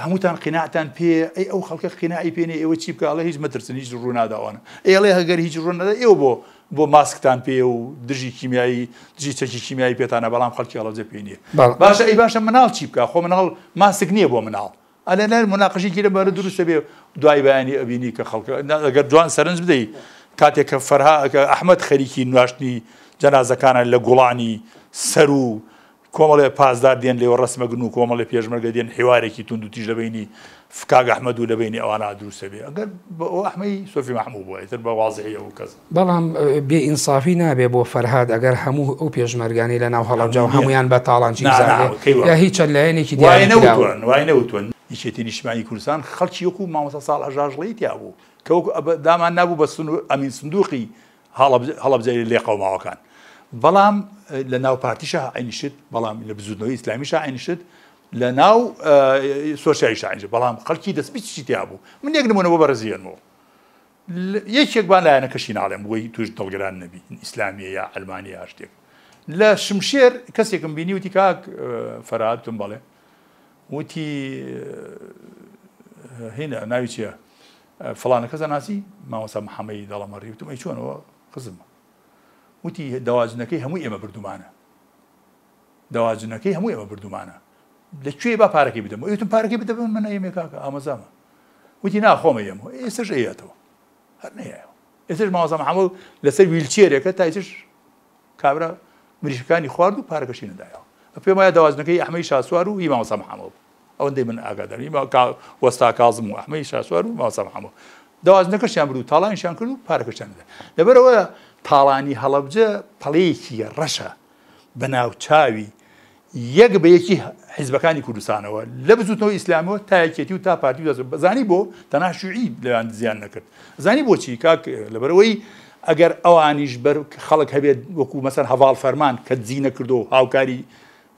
هەمووتان قیناعتان پێ ئەی ئەو خەڵکە قیناعی پێ نیە ئێوە چی بکە ئەڵێ هیچ مەترسن هیچ ڕوو نادا ئەوانە ئەی ئەڵێ هەگەر هیچ ڕوو نەدا ئێوە بۆ بۆ ماسکتان پێ و دژی کیمیایی دژی چەکی کیمیایی پێتانە بەڵام خەڵکی هەڵەبجە پێی نییە باشە ئەی باشە مناڵ چی بکە خۆ مناڵ ماسک نییە بۆ مناڵ ئەلێ نەر مناقەشێکی لەم بارە دروست دەبێ دوای بەیانی ئەبینی کە خەڵکە ئەگەر جوان سەرنج بدەی کاتێک کە فەرها کە ئەحمەد خەریکی نواشتنی جەنازەکانە لە گوڵانی سەر و کۆمەڵێ پاسدار دێن لێوە ڕەسمەگرن و کۆمەڵێ پێشمەرگە دێن حیوارێکی توند و تیژ لە بەینی کاک ئەحمەد و لە بەینی ئەوانە دروست دەبێ ئەگەر ئەو ئەحمەی سۆفی مەحموو بووە ئیتر بە وازحی ئەو کەس بەڵام بێ ئینسافی نابێ بۆ فەرهاد ئەگەر هەموو ئەو پێشمەرگانەی لە ناو هەڵەبجە و هەمووی نییە هەموویان بە تاڵانچی نا نا بزانرێ کەی وا یا هیچ چەند لایەنێکی وای دیاریکراون. نەوتووە وای نەوتووە یەکێتی نیشتمانی کوردستان خەڵکی وەکوو مامۆستا ساڵح ژاژڵەیی تیا بوو کە وەکوو ئەبە دامان نابوو بە سنوور ئەمین سندووقی هەڵەبجەی لێقەوماوەکان بەڵام لە ناو پارتیشا عەینی شت بەڵام لە بزووتنەوەی ئیسلامیشا عەینی شت لە ناو سۆسیالیشا عەینی شت بەڵام خەڵکی دەستپیچی تیا بوو من یەک نموونە بۆ بەڕێزی هێنمەوە یەکێک با لایەنەکەشی ناڵێم بۆی توش دڵگران نەبی ئیسلامیە یا عەلمانیە یا شتێک لە شمشێر کەسێکم بینی وتی کاک فەرهاد وتم بەڵێ وتی هینە ناوی چییە فڵانە کەس ئەناسی مامۆستا محەممەدی دەڵەمەڕی وتم ئەی چۆنەوە خزمە وتی دەواجنەکەی هەموو ئێمە بردومانە دەواجنەکەی هەموو ئێمە بردومانە لە کوێ با پارەکەی بدەم وتم پارەکەی بدە من ئەیمێ کاکە ئامۆزامە وتی نا خۆم ئەیەمەوە ئێستش ئەیاتەوە هەر نەیایەوە ئێستش مامۆستا محەممەد لەسەر ویلچێرێکە تا ئێستش کابرا مریشکەکانی خوارد و پارەکەشی نەدایەوە پێم وایە دەواجنەکەی ئەحمەی شاسوار و هی مامۆستا محەممەد بوو ئەوەندەی من ئاگادارم هی وەستا کازم و ئەحمەی شاسوار و مامۆستا محەممەد دەواجنەکەشیان برد و تاڵانیشیان کرد و پارەکەشیان نەدا لەبەرئەوە تاڵانی هەڵەبجە پەڵەیەکی ڕەشە بە ناوچاوی یەک بە یەکی حیزبەکانی کوردستانەوە لە بزوتنەوەی ئیسلامیەوە تا یەکێتی و تا پارتی و زانی بۆ تەنها شیوعی لەوان زیان نەکرد زانی بۆچی کاک لەبەرئەوەی ئەگەر ئەوانیش بەر خەڵک هەبێت وەکو مەسەن هەڤاڵ فەرمان کە دزی نەکردو هاوکاری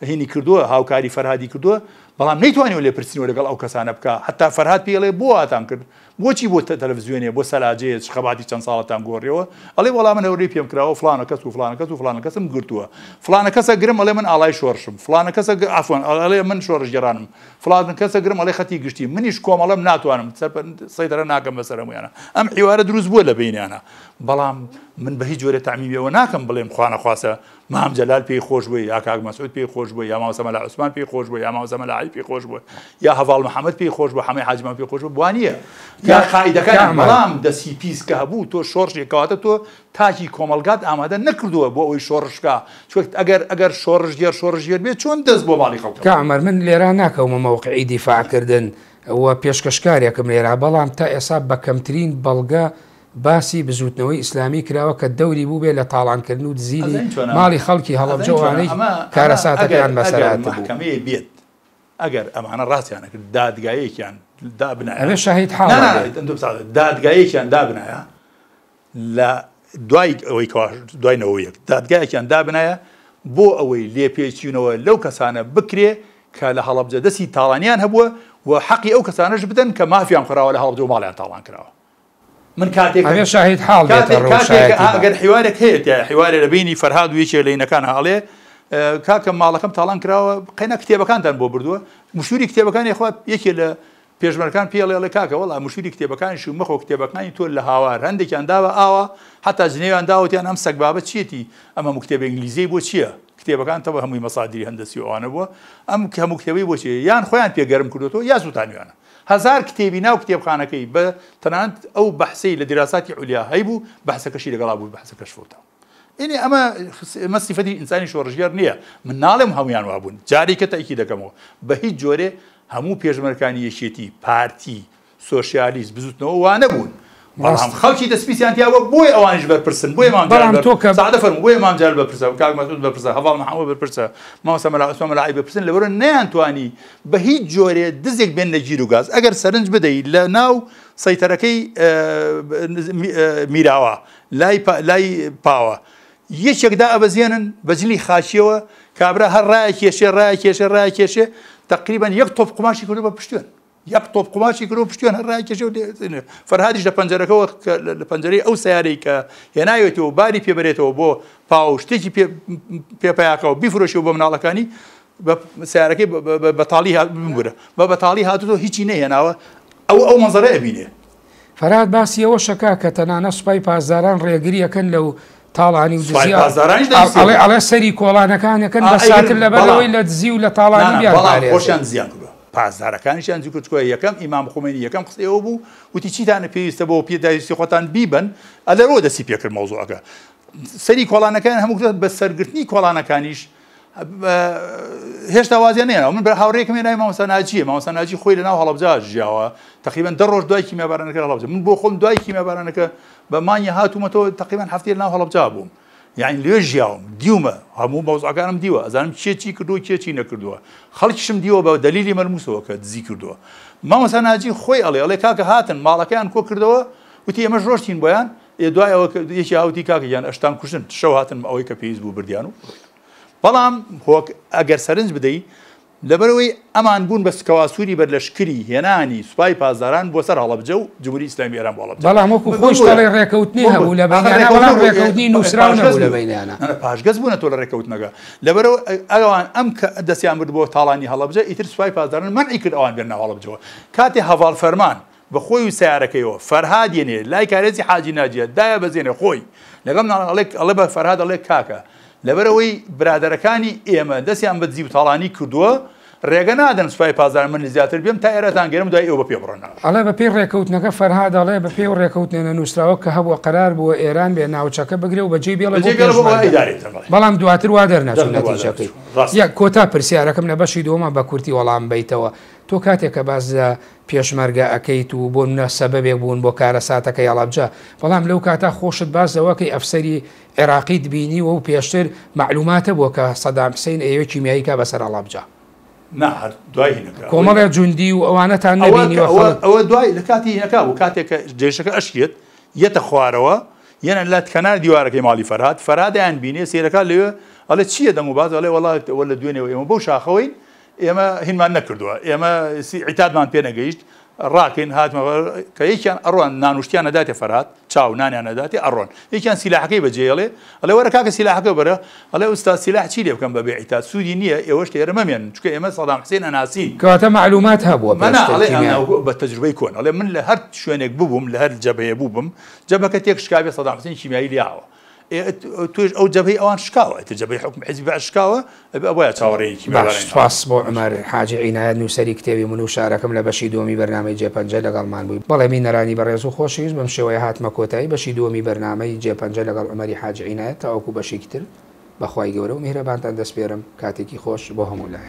هینی کردووە هاوکاری فەرهادی کردووە بەڵام نەیتوانیوە لێپرسینەوە لەگەڵ ئەو کەسانە بکا حتا فەرهاد پێی ئەڵێ بۆ واتان کرد بۆچی بۆ تەلەفزیۆنێ بۆ سەلاجەیە چ خەباتی چەند ساڵەتان گۆڕیەوە ئەڵێ وەڵا من هەورەی پێم کراوە فڵانە کەس و فڵانە کەس و فڵانە کەسم گرتووە فڵانە کەسە گرم ئەڵێ من ئاڵای شۆڕشم فڵانە کەسە عەفوەن ئەڵێ من شۆڕشگێڕانم فڵانە کەسە گرم ئەڵێ خەتی گشتی منیش کۆمەڵەم ناتوانم سەیتەرە ناکەم بەسەر هەموویانە ئەم حیوارە دروست بووە لە بەینیانە بەڵام من بە هیچ جۆرێ تەعمیمی ئەوە ناکەم بڵێم خوانەخواستە مام جەلال پێی خۆش بووە یا کاک مەسعود پێی خۆش بووە یا مامۆستا مەلا عوسمان پێی خۆش بووە یا مامۆستا مەلا عەلی پێی خۆش بووە یا هەڤاڵ محەمەد پێی خۆش بووە حەمەی حاجی مام پێی خۆش بووە وا نییە یا قائیدەکانیان بەڵام دەستی پیس کە هەبوو تۆ شۆڕشێک کەواتە تۆ تاکی کۆمەڵگات ئامادە نەکردووە بۆ ئەوەی شۆڕش بکا چونکە ئەگەر ئەگەر شۆڕشگێڕ شۆڕشگێر بێت چۆن دەست بۆ ماڵی خەڵک کاک عومەر من لێرە ناکەومە مەوقعی دیفاع کردن و پێشکەشکارێکم لێرە بەڵام تا ئێسا بە کەمترین بەڵگە باسی بزووتنەوەی ئیسلامی کراوە کە دەوری بووبێ لە تاڵانکردن و دزینی ئەزانی چۆنە ماڵی خەڵکی هەڵەبجە ئەزانی و چۆنە ئەوانەی ئەمە ئەمە ئەگەر کارەساتەکەیان ئەگەر بەسەر هاتبوو. مەحکەمەیە بێت ئەگەر ئەمانە ڕاستیان ئەکرد دادگایەکیان دابنایە ئەبێ شاهید حاڵ نا نا هەبێ. نا دادگایەکیان دابنایە لە دوای ئەوەی کەوا دوای 91 دادگایەکیان دابنایە بۆ ئەوەی لێپێچینەوە لەو کەسانە بکرێ کە لە هەڵەبجە دەستی تاڵانیان هەبووە و حەقی ئەو کەسانەش بدەن کە مافیان خوراوە لە هەڵەبجە و ماڵیان تاڵان کراوە. من کاتێک ئەبێ شاهید حاڵ بێتە کاتێک ڕوو کاتێک شایەتی با. ئەگەر حیوارێک هەیە تیایە حیوارێ لە بەینی فەرهاد و یەکێک لە ینەکان ئەڵێ کاکە ماڵەکەم تاڵان کراوە قەینا کتێبەکانتان بۆ بردووە مشوری کتێبەکانی خوا یەکێ لە پێشمەرگان پێی ئەڵێ ئەڵێ کاکە وەڵا مشوری کتێبەکانیش و مەخۆ کتێبەکانی تۆ لە هاوار هەندێکیان داوە ئاوا حتا جنێویان داوەتیان ئەم سەگبابە چیەتی ئەم هەموو کتێبە ئینگلیزیەی بۆ چییە کتێبەکان تەوە هەمووی مەسادری هەندەسی و ئەوانە بووە ئەم هەموو کتێبەی بۆ چیە یان خۆیان پێ گەرم کردوەوە یا سووتانویانە هەزار کتێبی ناو کتێبخانەکەی بە تەنانەت ئەو بەحسەی لە دیراساتی عولیا هەیبوو بەحسەکەشی لەگەڵا بوو بەحسەکەش فەوتا. ئینی ئەمە ئەمە سیفەتی ئینسانی شۆڕشگێڕ نییە. من ناڵێم هەموویان وابوون، جارێکە تەئکید دەکەمەوە بە هیچ جۆرێ هەموو پێشمەرگەکانی یەکێتی، پارتی، سۆشیالیست، بزوتنەوە وانەبوون. بەڵام خەڵکی دەستپیسیان تیا بووە بۆیە ئەوانیش بەرپرسن، بۆیە مام جەلال بەڵام تۆ کە سەعدە فەرموو بۆیە مام جەلال بەرپرسە، کاک مەسعود بەرپرسە، هەڤاڵ محەمەد بەرپرسە، مامۆستا مەلا عوسمان مەلا عەلی بەرپرسن، لەبەرئەوە نەیانتوانی بە هیچ جۆرێ دزێک بێننە گیروگاز. ئەگەر سەرنج بدەی لە ناو سەیتەرەکەی میراوا لای لای پاوە یەکێک دائەبەزێنن بە جلی خاکیەوە کابرا هەر ڕایەکێشێ ڕایەکێشێ ڕایەکێشێ تقریبا یەک تۆپ قوماشی کردو بە پشتێن یەک تۆپ قوماشی کردو پشتێن هەر ڕایەکێشێ و فەرهادیش لە پەنجەرەکەوە لە پەنجەرەی ئەو سیارەی کە هێناوێتەوە باری پێبەرێتەوە بۆ پاو شتێکی پێ پێ پیاکەوە بیفرۆشی بۆ مناڵەکانی بە سیارەکەی بەتاڵی ببورە بە بەتاڵی هاتووە هیچی نەهێناوە ئەو ئەو مەنزەرە ئەبینێ. فەرهاد باسی ئەوەشەکا کە تەنانەت سوپای پاسداران ڕێگری ئەکەن لەو تاڵانی و سوپای دزی پاسدارانیش دەیسێ ئەڵێ ئەڵێ سەری کۆڵانەکان ئەکەن بە ساتر لەبەر ئەوەی لە دزی و لە تاڵانی نا بیان بەڵام پارێزن. خۆشیان دزیان کردوە پاسدارەکانیشیان دزی کردوە یەکەم ئیمام خومەینی یەکەم قسەی ئەوە بوو وتی چیتانە پێویستە بۆ پێداویستی خۆتان بیبەن ئەلەرەوە دەستی پێکرد مەوزوعەکە سەری کۆڵانەکان هەموو کردوە بە سەرگرتنی کۆڵانەکانیش هێشتا وازیان نەهێناوە. من هاوڕێیەکم هەیە ناوی مامۆستا ناجییە، مامۆستا ناجی خۆی لەناو هەڵەبجە ژیاوە، تەقریبەن 10 ڕۆژ دوای کیمیابارانەکە لە هەڵەبجە. من بۆ خۆم دوای کیمیابارانەکە بە مانگی هاتوومەتەوە تەقریبەن هەفتەیە لەناو هەڵەبجە بووم. یعنی لێ ژیاوم، دیومە، هەموو مەوزوعەکانم دیوە، ئەزانم کێ چی کردووە، کێ چی نەکردووە. خەڵکیشم دیوە بە دەلیلی مەلموسەوە کە دزی کردووە. مامۆستا ناجی خۆی ئەڵێ، ئەڵێ کاکە هاتن ماڵەکەیان کۆ کردەوە، وتی ئێمەش ڕۆشتین بۆیان، ئێ دوای ئەوە یەکی هاوتی کاکە گیان ئەشتان کوژن، شەو هاتن ئەوەی کە پێویست بوو بردیان و ڕۆیشتن. بەڵام هۆک ئەگەر سەرنج بدەی لەبەرئەوەی ئەمان بوون بە سکەواسووری بەرلەشکری هێنانی سوپای پاسداران بۆ سەر هەڵەبجە و جمهوری ئیسلامی ئێران بۆ هەڵەبجە. بەڵام وەکو خۆیش دەڵێ ڕێکەوتنی هەبوو لە بەینیانا بەڵام ڕێکەوتنی نووسراو نەبوو لە بەینیانا. نا نا پاشگەز بوونەتەوە لە ڕێکەوتنەکە لەبەرئەوە ئەوان ئەم کە دەستیان برد بۆ تاڵانی هەڵەبجە ئیتر سوپای پاسداران مەنعی کرد ئەوان بێنە ناو هەڵەبجەوە کاتێ هەڤاڵ فەرمان بە خۆی و سەیارەکەیەوە فەرهاد یەنێ لای کارێزی حاجی ناجیە دایە بەزێنێ خۆی لەگەڵ مناڵ ئەڵێ ئەڵێ بە فەرهاد ئەڵێ کاکە لەبەرئەوەی برادەرەکانی ئێمە دەستیان بە دزی و تاڵانی کردووە ڕێگە نادەن سوپای پاسداران من زیاتر بێم تا ئێرەتان گەرم دوای ئێوە بە پێ بڕۆن. ئەڵێ بە پێی ڕێکەوتنەکە فەرهاد ئەڵێ بە پێی ئەو ڕێکەوتنە نەنووسراوە کە هەبووە قەرار بووە ئێران بێ ناوچەکە بگرێ و بەجێی بێڵێ بۆ بەجێی بێڵێ بۆ پێشمەرگە ئیدارەی بدەن بەڵێ. بەڵام دواتر وا دەرنەچوو دەرنەچوو وا نەتیجەکەی. دەرنەچوو ڕاستە. یەک کۆتا پرسیارەکەم لە بەشی دووەما بە کورتی وەڵام بەیتەوە تۆ کاتێک کە باس لە پێشمەرگە ئەکەیت و بۆ نمونە سەبەبێک بوون بۆ کارەساتەکەی هەڵەبجە، بەڵام لەو کاتە خۆشت باس لەوە ئەکەی ئەفسەری عێراقیت بینیوە و پێشتر مەعلومات هەبووە کە سەدام حسین ئەیەوێ کیمیایی کا بەسەر هەڵەبجە. نا هەر دوای هینەکە ئەوەی. کۆمەڵێ جوندی و ئەوانەتان ئەوە نەبینیوە ئەوە خەڵک. ئەوە دوای لە کاتی هینەکە بوو کاتێک کە جەیشەکە ئەشکێت یەتە خوارەوە یەنە لە کەنار دیوارەکەی ماڵی فەرهاد فەرهاد ئەیان بینێ سەیرەکا لەوێ ئەڵێ چییە دەنگ و باس ئەڵێ وەڵا وە لە دوێنێوە ئێمە بەو شاخەوەین ئێمە هینمان نەکردووە ئێمە عیتادمان پێ نەگەیشت ڕاکەین هاتمە کە یەکیان ئەڕۆن نان و شتیان ئەداتێ فەرهاد چاو نانیان ئەداتێ ئەڕۆن یەکیان سیلاحەکەی بەجێ ئەڵێ ئەڵێ وەرە کاکە سیلاحەکە بەرە ئەڵێ ئوستاز سیلاح چی لێ بکەم بەبێ عیتاد سوودی نییە ئێوەش لێرە مەمێنن چونکە ئێمە سەدام حسێن ئەناسین. کەواتە مەعلومات هەبووە مەنا پێشتر ئەڵێ کیمیا. بە تەجروبەی کۆن ئەڵێ من لە هەر شوێنێک ببووم لە هەر جەبهەیە بووبم جەبهەکە تێک شکابێ سەدام حسێن کیمیایی لیاوە تۆش ئەو جەبهەی ئەوان شکاوە ئیتر جەبهەی حوکم حیزبی بەعس شکاوە ئەبێ ئەبوایە چاوەڕێی باش کیمیابارانی سوپاس بۆ عومەر حاجی عینایەت نووسەری کتێبی من و شارەکەم لە بەشی دووەمی بەرنامەی جێپەنجە لەگەڵمان بووی. بەڵێ بینەرانی بەڕێز و خۆشەویست بەم شێوەیە هاتمە کۆتایی بەشی دووەمی بەرنامەی جێپەنجە لەگەڵ عومەری حاجی عینایەت تاوەکو بەشێکی تر بە خوای گەورە و میهرەبانتان دەسپێرم کاتێکی خۆش بۆ هەموو لایەک.